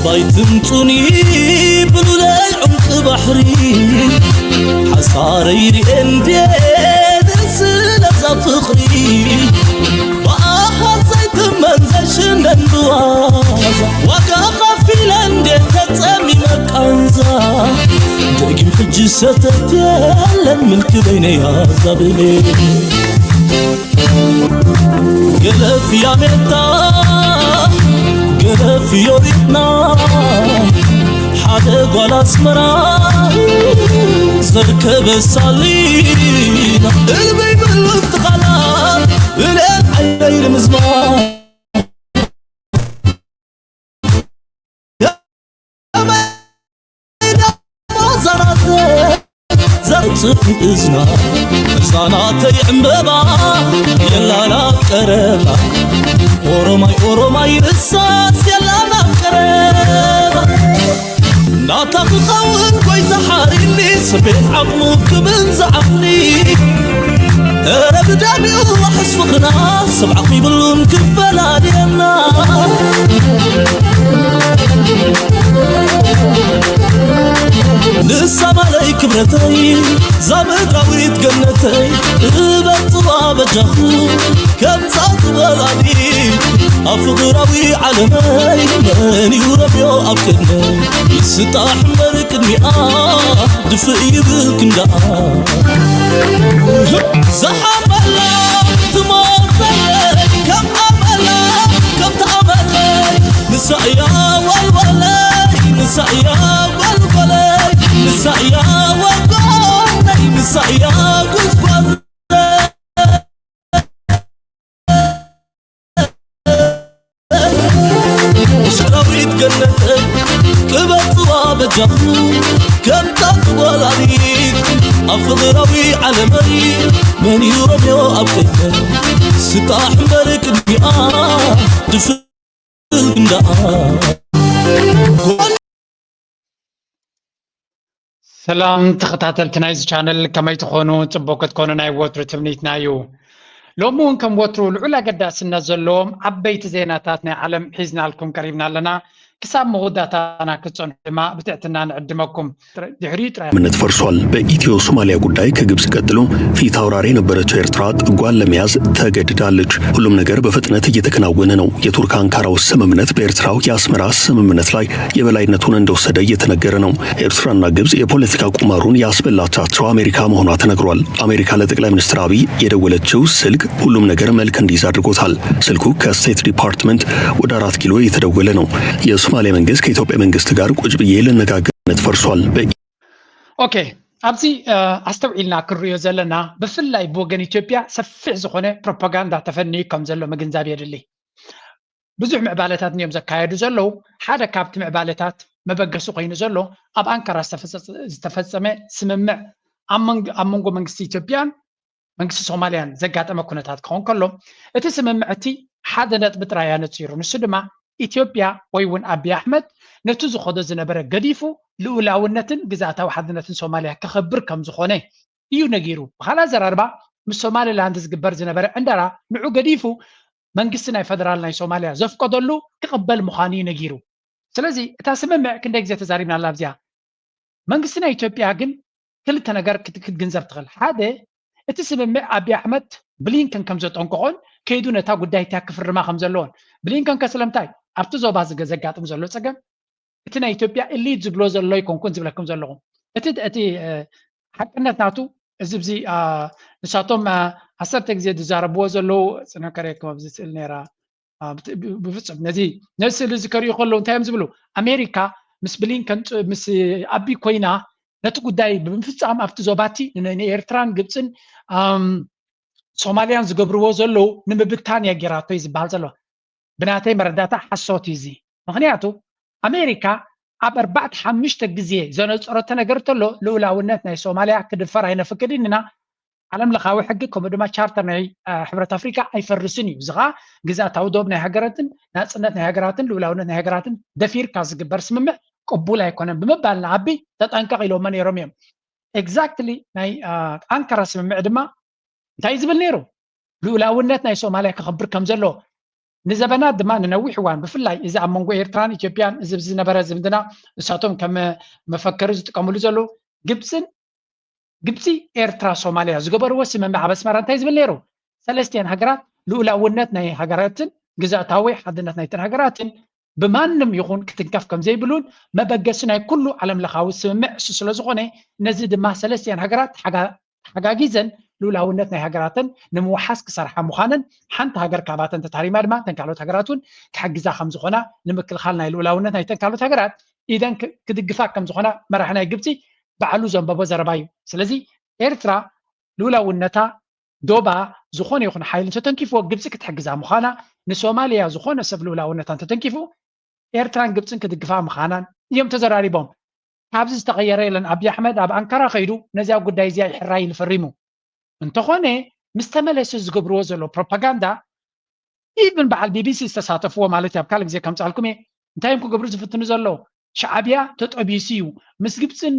ባይ ትምጹኒ ብሉለይ ዑምቂ ባሕሪ ሓሳረይ ርኤ እንዴ ደስ ስለዛ ፍቕሪ ብኣሃት ዘይትመን ዘይሽነን ብዋዛ ዋጋ ኸፊለ እንዴ ተጸሚመ ቃንዛ ደጊም ሕጂ ሰተት የለን ምልኪ በይነይ ኣዛብሌ ገለፍ ያሜታ ገለፍ ዮሪትና ሓደ ጓል ኣስመራ ዘርከበ ሳሊና እልበይ በሉት ቃላት ብልኤል ዓይነይ ንምዝማር ዘርጽፍ እዝና ህፃናተይ ዕምበባ የላና ቀረባ ኦሮማይ ኦሮማይ ርሳስ የላና ቀረባ ናታ ክኸውን ጎይታ ሓሪኒ ስቤት ዓቕሙ ክብን ዝዓቕሊ እረ ብዳሚኡ ዋሕስ ፍቕርና ስብዓቕ ይብሉን ክፈላልየና ንሳ ማለይ ክብረተይ ዛምድራዊት ገነተይ እበጥዋ በጃኹ ከምዛ ትበላሊ ኣብ ፍቕራዊ ዓለመይ መን እዩ ረብዮ ኣብ ቅድመይ ይስጣሕ እምበር ቅድሚኣ ድፍእ ይብል ክንዳኣ ዝሓበላ ትሞተለይ ከም ኣመላ ከምቲ ኣመለይ ንሳ እያ ዋልዋለይ ንሳ እያ ዋልዋለይ ንሳ እያ ዋልዋለይ ንሳ እያ ጉዝጓዝ ሰራዊት ገነተይ ቅበጥዋ በጃኹ ከምታ ትወላዲት ኣብ ፍቕራዊ ዓለመይ መን እዩ ረብዮ ኣብ ቅድመይ ስጣሕ እምበር ቅድሚኣ ድፍል እንዳኣ ሰላም ተኸታተልቲ ናይዚ ቻነል ከመይ ትኾኑ? ጽቡቅ ክትኮኑ ናይ ወትሩ ትምኒትና እዩ። ሎሚ እውን ከም ወትሩ ልዑል ኣገዳስነት ዘለዎም ዓበይቲ ዜናታት ናይ ዓለም ሒዝናልኩም ቀሪብና ኣለና። ክሳብ መወዳእታና ክትጸንሑ ድማ ብትሕትና ንዕድመኩም። ድሕሪኡ ጥራይ። ስምምነት ፈርሷል። በኢትዮ ሶማሊያ ጉዳይ ከግብጽ ቀጥሎ ፊት አውራሪ የነበረችው ኤርትራ ጥጓን ለመያዝ ተገድዳለች። ሁሉም ነገር በፍጥነት እየተከናወነ ነው። የቱርክ አንካራው ስምምነት በኤርትራው የአስመራ ስምምነት ላይ የበላይነቱን እንደወሰደ እየተነገረ ነው። ኤርትራና ግብጽ የፖለቲካ ቁማሩን ያስበላቻቸው አሜሪካ መሆኗ ተነግሯል። አሜሪካ ለጠቅላይ ሚኒስትር አብይ የደወለችው ስልክ ሁሉም ነገር መልክ እንዲይዝ አድርጎታል። ስልኩ ከስቴት ዲፓርትመንት ወደ አራት ኪሎ የተደወለ ነው። የሶማሊያ መንግስት ከኢትዮጵያ መንግስት ጋር ቁጭ ብዬ ልነጋገርነት ፈርሷል። በ- ኦኬ ኣብዚ ኣስተውዒልና ክንሪኦ ዘለና ብፍላይ ብወገን ኢትዮጵያ ሰፊሕ ዝኾነ ፕሮፓጋንዳ ተፈንዩ ከም ዘሎ ምግንዛብ የድሊ። ብዙሕ ምዕባለታት እዮም ዘካየዱ ዘለዉ። ሓደ ካብቲ ምዕባለታት መበገሲ ኮይኑ ዘሎ ኣብ ኣንካራ ዝተፈጸመ ስምምዕ ኣብ መንጎ መንግስቲ ኢትዮጵያን መንግስቲ ሶማልያን ዘጋጠመ ኩነታት ክኸውን ከሎ እቲ ስምምዕ እቲ ሓደ ነጥቢ ጥራይ ኣነጺሩ። ንሱ ድማ ኢትዮጵያ ወይ እውን ኣቢይ ኣሕመድ ነቲ ዝኸዶ ዝነበረ ገዲፉ ልኡላውነትን ግዝኣታዊ ሓድነትን ሶማልያ ከኸብር ከም ዝኾነ እዩ ነጊሩ። ብኻልእ ኣዘራርባ ምስ ሶማሊላንድ ዝግበር ዝነበረ ዕንደራ ንዑ ገዲፉ መንግስቲ ናይ ፈደራል ናይ ሶማልያ ዘፍቀደሉ ክቕበል ምዃኑ እዩ ነጊሩ። ስለዚ እታ ስምምዕ ክንደይ ግዜ ተዛሪብናላ ኣብዚኣ። መንግስቲ ናይ ኢትዮጵያ ግን ክልተ ነገር ክትግንዘብ ትኽእል። ሓደ እቲ ስምምዕ ኣብይ ኣሕመድ ብሊንከን ከም ዘጠንቀቖን ከይዱ ነታ ጉዳይ እቲኣ ክፍርማ ከም ዘለዎን። ብሊንከን ከ ስለምንታይ ኣብቲ ዞባ ዝገ ዘጋጥም ዘሎ ፀገም እቲ ናይ ኢትዮጵያ ኢሊት ዝብሎ ዘሎ ኣይኮንኩን ዝብለኩም ዘለኹ። እቲ እቲ ሓቅነት ናቱ እዚ ብዚ ንሳቶም ዓሰርተ ግዜ ዝዛረብዎ ዘለዉ ፅነ ከርእየኩም ኣብዚ ስእል ነይራ ብፍፁም ነዚ ነዚ ስእሊ እዚ ከርእዩ ከለዉ እንታይ እዮም ዝብሉ ኣሜሪካ ምስ ብሊንከን ምስ ኣቢ ኮይና ነቲ ጉዳይ ብምፍፃም ኣብቲ ዞባቲ ንኤርትራን ግብፅን ሶማልያን ዝገብርዎ ዘለዉ ንምብታን እያ ጌራቶ እዩ ዝበሃል ዘሎ ብናተይ መረዳእታ ሓሶት እዩ እዚ ምክንያቱ ኣሜሪካ ኣብ ኣርባዕተ ሓሙሽተ ግዜ ዘነፀረቶ ነገር ተሎ ልኡላውነት ናይ ሶማልያ ክድፈር ኣይነፍቅድን ኢና ዓለም ለኻዊ ሕጊ ከምኡ ድማ ቻርተር ናይ ሕብረት ኣፍሪካ ኣይፈርስን እዩ እዚ ከዓ ግዝኣታዊ ዶብ ናይ ሃገራትን ናፅነት ናይ ሃገራትን ልኡላውነት ናይ ሃገራትን ደፊርካ ዝግበር ስምምዕ ቅቡል ኣይኮነን ብምባል ንኣቢ ተጠንቀቕ ኢሎሞ ነይሮም እዮም exactly ናይ ኣንካራ ስምምዕ ድማ እንታይ ዝብል ነይሩ ልኡላውነት ናይ ሶማልያ ክኸብር ከም ዘለዎ ንዘበናት ድማ ንነዊሕ እዋን ብፍላይ እዚ ኣብ መንጎ ኤርትራን ኢትዮጵያን እዚ ዝነበረ ዝምድና እሳቶም ከም መፈከሪ ዝጥቀምሉ ዘለዉ ግብፅን ግብፂ ኤርትራ ሶማልያ ዝገበርዎ ስምምዕ ኣብ ኣስመራ እንታይ ዝብል ነይሩ? ሰለስቲአን ሃገራት ልኡላውነት ናይ ሃገራትን ግዛእታዊ ሓድነት ናይተን ሃገራትን ብማንም ይኹን ክትንከፍ ከም ዘይብሉን መበገሲ ናይ ኩሉ ዓለም ለኻዊ ስምምዕ እሱ ስለ ዝኾነ ነዚ ድማ ሰለስቲአን ሃገራት ተሓጋጊዘን ልኡላውነት ናይ ሃገራተን ንምውሓስ ክሰርሓ ምዃነን ሓንቲ ሃገር ካባተን ተታሪማ ድማ ተን ካልኦት ሃገራት እውን ክሕግዛ ከም ዝኾና ንምክልኻል ናይ ልኡላውነት ናይ ተን ካልኦት ሃገራት ኢደን ክድግፋ ከም ዝኾና መራሒ ናይ ግብፂ ባዕሉ ዘንበቦ ዘረባ እዩ። ስለዚ ኤርትራ ልኡላውነታ ዶባ ዝኾነ ይኹን ሓይሊ እንተተንኪፍዎ ግብፂ ክትሕግዛ ምዃና ንሶማልያ ዝኾነ ሰብ ልኡላውነታ እንተተንኪፉ ኤርትራን ግብፅን ክድግፋ ምዃናን እዮም ተዘራሪቦም። ካብዚ ዝተቐየረ የለን። ኣብይ ኣሕመድ ኣብ ኣንካራ ከይዱ ነዚኣ ጉዳይ እዚኣ ይሕራይ ኢሉ ፈሪሙ። እንተኾነ ምስ ተመለሰ ዝገብርዎ ዘሎ ፕሮፓጋንዳ ኢቭን በዓል ቢቢሲ ዝተሳተፍዎ ማለት ኣብ ካልእ ግዜ ከምፃልኩም እየ እንታይ እዮም ክገብሩ ዝፍትኑ ዘሎ ሻዕብያ ተጠቢሱ እዩ ምስ ግብፅን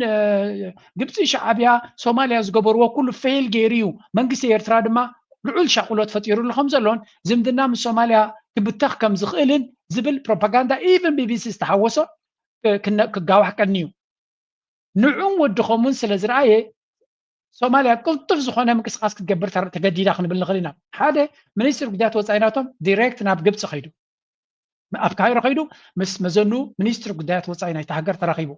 ግብፂ ሻዕብያ ሶማልያ ዝገበርዎ ኩሉ ፌል ገይሩ እዩ መንግስቲ ኤርትራ ድማ ልዑል ሻቁሎት ፈጢሩሉ ከም ዘሎን ዝምድና ምስ ሶማልያ ክብተኽ ከም ዝኽእልን ዝብል ፕሮፓጋንዳ ኢቭን ቢቢሲ ዝተሓወሶ ክጋዋሕ ቀኒ እዩ ንዑን ወድኸሙን ስለ ዝረኣየ ሶማልያ ቅልጡፍ ዝኾነ ምንቅስቃስ ክትገብር ተገዲዳ ክንብል ንኽእል ኢና ሓደ ሚኒስትር ጉዳያት ወፃኢ ናቶም ዲሬክት ናብ ግብፂ ከይዱ ኣብ ካይሮ ከይዱ ምስ መዘኑ ሚኒስትር ጉዳያት ወፃኢ ናይቲ ሃገር ተራኺቡ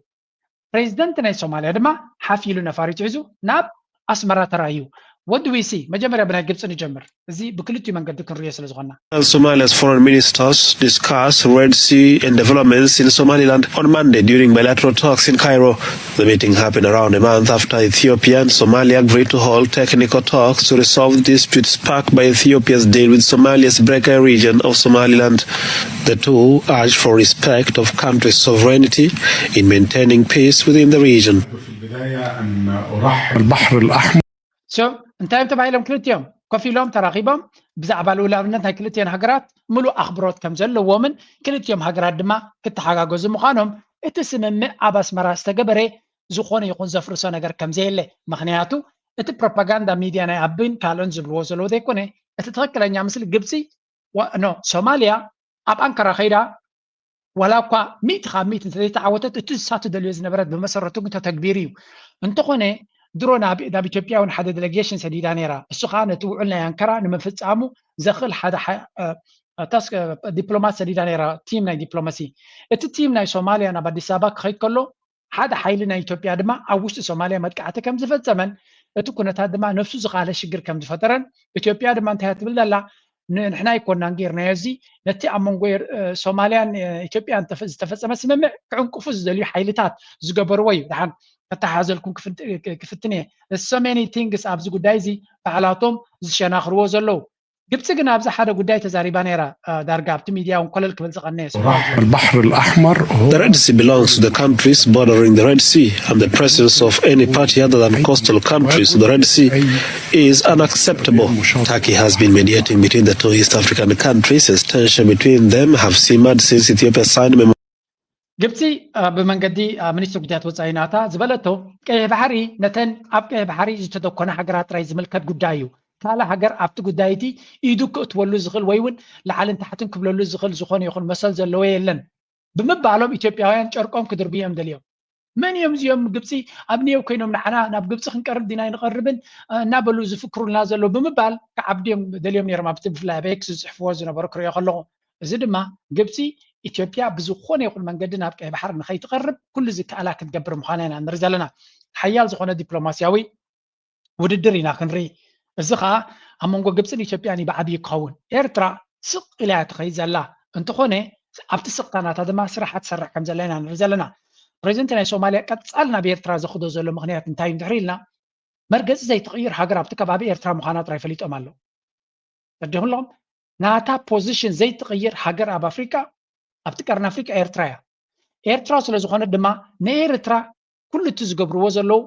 ፕሬዚደንት ናይ ሶማልያ ድማ ሓፍ ኢሉ ነፋሪት ሒዙ ናብ ኣስመራ ተራእዩ What do we see? መጀመርያ ብናይ ግብፂ ንጀምር። እዚ ብክልቲኡ መንገዲ ክንሪኦ ስለ ዝኾንና። Somalia's foreign ministers discussed Red Sea and developments in Somaliland on Monday during bilateral talks in Cairo. The meeting happened around a month after Ethiopia and Somalia agreed to hold technical talks to resolve disputes sparked by Ethiopia's deal with Somalia's Brega region of Somaliland. The two urged for respect of countries' sovereignty in maintaining peace within the region. البحر الأحمر So እንታይ እዮም ተባሂሎም ክልቲኦም ኮፍ ኢሎም ተራኺቦም ብዛዕባ ልኡላውነት ናይ ክልቲኦን ሃገራት ምሉእ ኣኽብሮት ከም ዘለዎምን ክልቲኦም ሃገራት ድማ ክተሓጋገዙ ምዃኖም እቲ ስምምዕ ኣብ ኣስመራ ዝተገበረ ዝኾነ ይኹን ዘፍርሶ ነገር ከም ዘየለ ምኽንያቱ እቲ ፕሮፓጋንዳ ሚድያ ናይ ኣብን ካልኦን ዝብልዎ ዘለዉ ዘይኮነ እቲ ትኽክለኛ ምስሊ ግብፂ ኖ ሶማልያ ኣብ ኣንካራ ከይዳ ዋላ እኳ ሚእቲ ካብ ሚእቲ እንተዘይተዓወተት እቲ ንሳ ትደልዮ ዝነበረት ብመሰረቱ ግን ተተግቢሩ እዩ እንተኾነ ድሮ ናብ ኢትዮጵያ እውን ሓደ ዴሌጌሽን ሰዲዳ ነይራ እሱ ከዓ ነቲ ውዕል ናይ ኣንካራ ንምፍፃሙ ዘኽእል ሓደ ዲፕሎማት ሰዲዳ ነይራ ቲም ናይ ዲፕሎማሲ እቲ ቲም ናይ ሶማልያ ናብ ኣዲስ ኣበባ ክኸይድ ከሎ ሓደ ሓይሊ ናይ ኢትዮጵያ ድማ ኣብ ውሽጢ ሶማልያ መጥቃዕቲ ከም ዝፈፀመን እቲ ኩነታት ድማ ነብሱ ዝኻለ ሽግር ከም ዝፈጠረን ኢትዮጵያ ድማ እንታይ ትብል ዘላ ንሕና ኣይኮናን ጌርናዮ እዚ ነቲ ኣብ መንጎ ሶማልያን ኢትዮጵያን ዝተፈፀመ ስምምዕ ክዕንቅፉ ዝደልዩ ሓይልታት ዝገበርዎ እዩ ድሓን ከተሓዘልኩም ክፍትን እየ so many things ኣብዚ ጉዳይ እዚ ባዕላቶም ዝሸናኽርዎ ዘለዉ ግብፂ ግን ኣብዚ ሓደ ጉዳይ ተዛሪባ ነይራ ዳርጋ ኣብቲ ሚድያ እውን ኮለል ክብል ዝቐነየ البحر الأحمر The Red Sea belongs to the countries bordering the Red Sea, and the presence of any party other than coastal countries to the Red Sea is unacceptable. Turkey has been mediating between the two East African countries as tension between them have simmered since Ethiopia signed memorandum. ግብፂ ብመንገዲ ሚኒስትር ጉዳያት ወፃኢ ናታ ዝበለቶ ቀይሕ ባሕሪ ነተን ኣብ ቀይሕ ባሕሪ ዝተደኮነ ሃገራት ጥራይ ዝምልከት ጉዳይ እዩ ካልእ ሃገር ኣብቲ ጉዳይ እቲ ኢዱ ክእትወሉ ዝኽእል ወይ እውን ላዕልን ታሕትን ክብለሉ ዝኽእል ዝኾነ ይኹን መሰል ዘለዎ የለን ብምባሎም ኢትዮጵያውያን ጨርቆም ክድርቡ እዮም ደልዮም መን እዮም እዚኦም ግብፂ ኣብ ኒዮው ኮይኖም ንዓና ናብ ግብፂ ክንቀርብ ዲና ይንቐርብን እናበሉ ዝፍክሩልና ዘለዉ ብምባል ክዓብድዮም ደልዮም ነይሮም ኣብቲ ብፍላይ ኣብ ኤክስ ዝፅሕፍዎ ዝነበሩ ክሪኦ ከለኹ እዚ ድማ ግብፂ ኢትዮጵያ ብዝኾነ ይኹን መንገዲ ናብ ቀይ ባሕር ንኸይትቐርብ ኩሉ ዝከኣላ ክትገብር ምዃና ኢና ንርኢ ዘለና ሓያል ዝኾነ ዲፕሎማስያዊ ውድድር ኢና ክንርኢ እዚ ከዓ ኣብ መንጎ ግብፅን ኢትዮጵያን ብዓብዪ ክኸውን ኤርትራ ስቕ ኢላ እያ ትኸይድ ዘላ እንተኾነ ኣብቲ ስቕታ ናታ ድማ ስራሕ ትሰርሕ ከም ዘላ ኢና ንርኢ ዘለና ፕሬዚደንት ናይ ሶማልያ ቀፃል ናብ ኤርትራ ዘኽዶ ዘሎ ምክንያት እንታይ እዩ እንድሕር ኢልና መርገፂ ዘይትቕይር ሃገር ኣብቲ ከባቢ ኤርትራ ምዃና ጥራይ ፈሊጦም ኣለዉ ተረዲኹም ኣለኹም ናታ ፖዚሽን ዘይትቕይር ሃገር ኣብ ኣፍሪቃ ኣብቲ ቀርኒ ኣፍሪቃ ኤርትራ እያ ኤርትራ ስለ ዝኾነት ድማ ንኤርትራ ኩሉ እቲ ዝገብርዎ ዘለዉ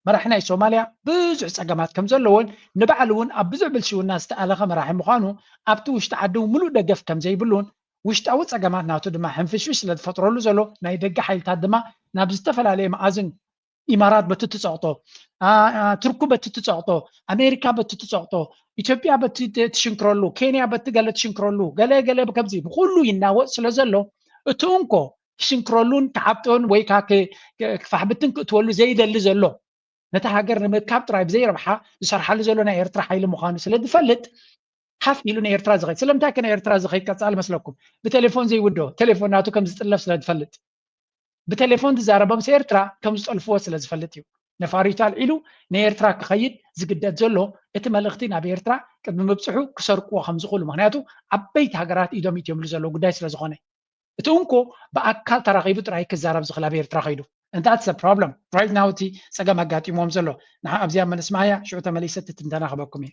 መራሒ ናይ ሶማልያ ብዙሕ ፀገማት ከም ዘለዎን ንባዕሉ እውን ኣብ ብዙሕ ብልሽውና ዝተኣለኸ መራሒ ምዃኑ ኣብቲ ውሽጢ ዓዲ እውን ምሉእ ደገፍ ከም ዘይብሉን ውሽጣዊ ፀገማት ናቱ ድማ ሕንፍሽፍሽ ስለ ዝፈጥረሉ ዘሎ ናይ ደገ ሓይልታት ድማ ናብ ዝተፈላለየ መኣዝን ኢማራት በቲ ትጸቕጦ፣ ቱርኩ በቲ ትጸቕጦ፣ ኣሜሪካ በቲ ትጸቕጦ፣ ኢትዮጵያ በቲ ትሽንክረሉ፣ ኬንያ በቲ ገለ ትሽንክረሉ፣ ገለ ገለ ከምዚ ብኩሉ ይናወጽ ስለ ዘሎ፣ እቲ እንኮ ክሽንክረሉን ክዓብጦን ወይ ከዓ ክፋሕብትን ክእትወሉ ዘይደሊ ዘሎ፣ ነታ ሃገር ንምርካብ ጥራይ ብዘይ ረብሓ ዝሰርሓሉ ዘሎ ናይ ኤርትራ ሓይሊ ምዃኑ ስለ ዝፈልጥ፣ ሓፍ ኢሉ ንኤርትራ ዝኸይድ። ስለምንታይ ከ ንኤርትራ ዝኸይድ ቀጻሊ መስለኩም? ብቴሌፎን ዘይውዶ ቴሌፎን ናቱ ከም ዝጥለፍ ስለ ዝፈልጥ፣ ብቴሌፎን ዝዛረቦም ምስ ኤርትራ ከም ዝጠልፍዎ ስለ ዝፈልጥ እዩ። ነፋሪቱ ኣልዒሉ ንኤርትራ ክኸይድ ዝግደድ ዘሎ፣ እቲ መልእኽቲ ናብ ኤርትራ ቅድሚ ምብጽሑ ክሰርቅዎ ከም ዝኽእሉ። ምኽንያቱ ዓበይቲ ሃገራት ኢዶም እትየምሉ ዘሎ ጉዳይ ስለ ዝኾነ፣ እቲ እንኮ ብኣካል ተራኺቡ ጥራይ ክዛረብ ዝኽእል ኣብ ኤርትራ ከይዱ። And that's the problem right now፣ እቲ ጸገም ኣጋጢሞም ዘሎ። ንዓ ኣብዚኣ መነስማያ ሽዑ ተመሊሰ እቲ ትንተና ክበኩም እየ።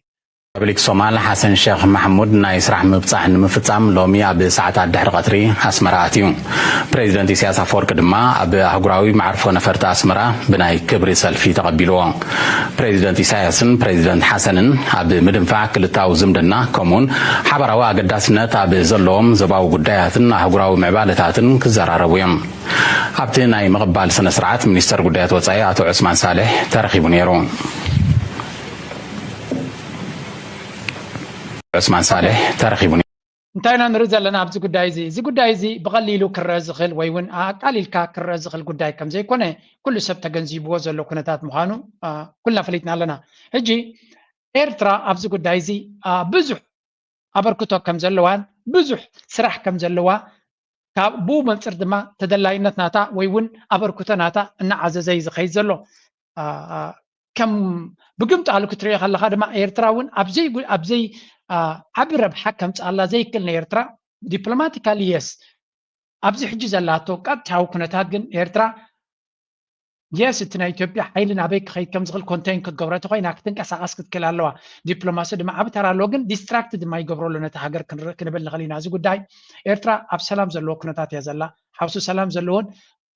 ሪፐብሊክ ሶማል ሓሰን ሸኽ ማሕሙድ ናይ ስራሕ ምብጻሕ ንምፍጻም ሎሚ ኣብ ሰዓታት ድሕሪ ቀትሪ ኣስመራ ኣትዩ። ፕሬዚደንት ኢሳያስ ኣፈወርቂ ድማ ኣብ ኣህጉራዊ መዓርፎ ነፈርቲ ኣስመራ ብናይ ክብሪ ሰልፊ ተቐቢልዎ። ፕሬዚደንት ኢሳያስን ፕሬዚደንት ሓሰንን ኣብ ምድንፋዕ ክልታዊ ዝምድና ከምኡውን ሓባራዊ ኣገዳስነት ኣብ ዘለዎም ዞባዊ ጉዳያትን ኣህጉራዊ ምዕባለታትን ክዘራረቡ እዮም። ኣብቲ ናይ ምቕባል ስነ ስርዓት ሚኒስተር ጉዳያት ወጻኢ ኣቶ ዑስማን ሳልሕ ተረኺቡ ነይሩ። ዑስማን ሳልሕ ተረኺቡ ነይሩ። እንታይ ኢና ንርኢ ዘለና ኣብዚ ጉዳይ እዚ? እዚ ጉዳይ እዚ ብቐሊሉ ክረአ ዝኽእል ወይ እውን ኣቃሊልካ ክረአ ዝኽእል ጉዳይ ከም ዘይኮነ ኩሉ ሰብ ተገንዚብዎ ዘሎ ኩነታት ምዃኑ ኩልና ፈሊጥና ኣለና። ሕጂ ኤርትራ ኣብዚ ጉዳይ እዚ ብዙሕ ኣበርክቶ ከም ዘለዋን ብዙሕ ስራሕ ከም ዘለዋ ካብ ብኡ መንፅር ድማ ተደላይነት ናታ ወይ እውን ኣበርክቶ ናታ እናዓዘዘ እዩ ዝኸይድ ዘሎ። ከም ብግምጣሉ ክትሪኦ ከለኻ ድማ ኤርትራ እውን ኣብዘይ ዓቢ ረብሓ ከምፅኣላ ዘይክእል ናይ ኤርትራ ዲፕሎማቲካሊ የስ ኣብዚ ሕጂ ዘላቶ ቀጥታዊ ኩነታት ግን ኤርትራ የስ እቲ ናይ ኢትዮጵያ ሓይሊ ናበይ ክኸይድ ከም ዝኽእል ኮንቴን ክትገብሮ እንተኮይና ክትንቀሳቐስ ክትክእል ኣለዋ። ዲፕሎማሲ ድማ ዓቢ ተራ ኣለዎ፣ ግን ዲስትራክት ድማ ይገብሮ ኣሎ ነቲ ሃገር ክንብል ንኽእል ኢና። እዚ ጉዳይ ኤርትራ ኣብ ሰላም ዘለዎ ኩነታት እያ ዘላ። ሓውሲ ሰላም ዘለዎን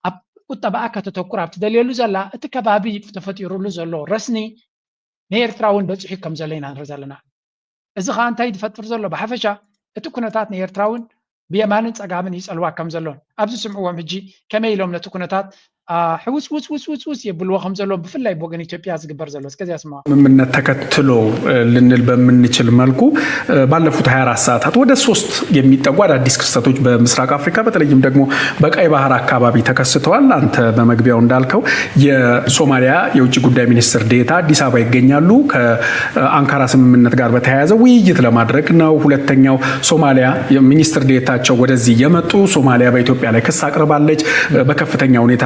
ኣብ ቁጠባኣ ከተተኩር ኣብ ትደልየሉ ዘላ እቲ ከባቢ ተፈጢሩሉ ዘሎ ረስኒ ንኤርትራ እውን በፂሑ ከም ዘሎ ኢና ንርኢ ዘለና። እዚ ከዓ እንታይ ዝፈጥር ዘሎ? ብሓፈሻ እቲ ኩነታት ንኤርትራ እውን ብየማንን ጸጋምን ይጸልዋ ከም ዘሎን ኣብዚ ስምዕዎም ሕጂ ከመይ ኢሎም ነቲ ኩነታት ሕውስ ውስ ውስ ውስ ውስ የብልዎ ከም ዘለዎም ብፍላይ ብወገን ኢትዮጵያ ዝግበር ዘሎ እስከዚያ ስማ ስምምነት ተከትሎ ልንል በምንችል መልኩ ባለፉት ሃያ አራት ሰዓታት ወደ ሶስት የሚጠጉ አዳዲስ ክስተቶች በምስራቅ አፍሪካ በተለይም ደግሞ በቀይ ባህር አካባቢ ተከስተዋል። አንተ በመግቢያው እንዳልከው የሶማሊያ የውጭ ጉዳይ ሚኒስትር ዴታ አዲስ አበባ ይገኛሉ። ከአንካራ ስምምነት ጋር በተያያዘ ውይይት ለማድረግ ነው። ሁለተኛው ሶማሊያ ሚኒስትር ዴታቸው ወደዚህ የመጡ ሶማሊያ በኢትዮጵያ ላይ ክስ አቅርባለች። በከፍተኛ ሁኔታ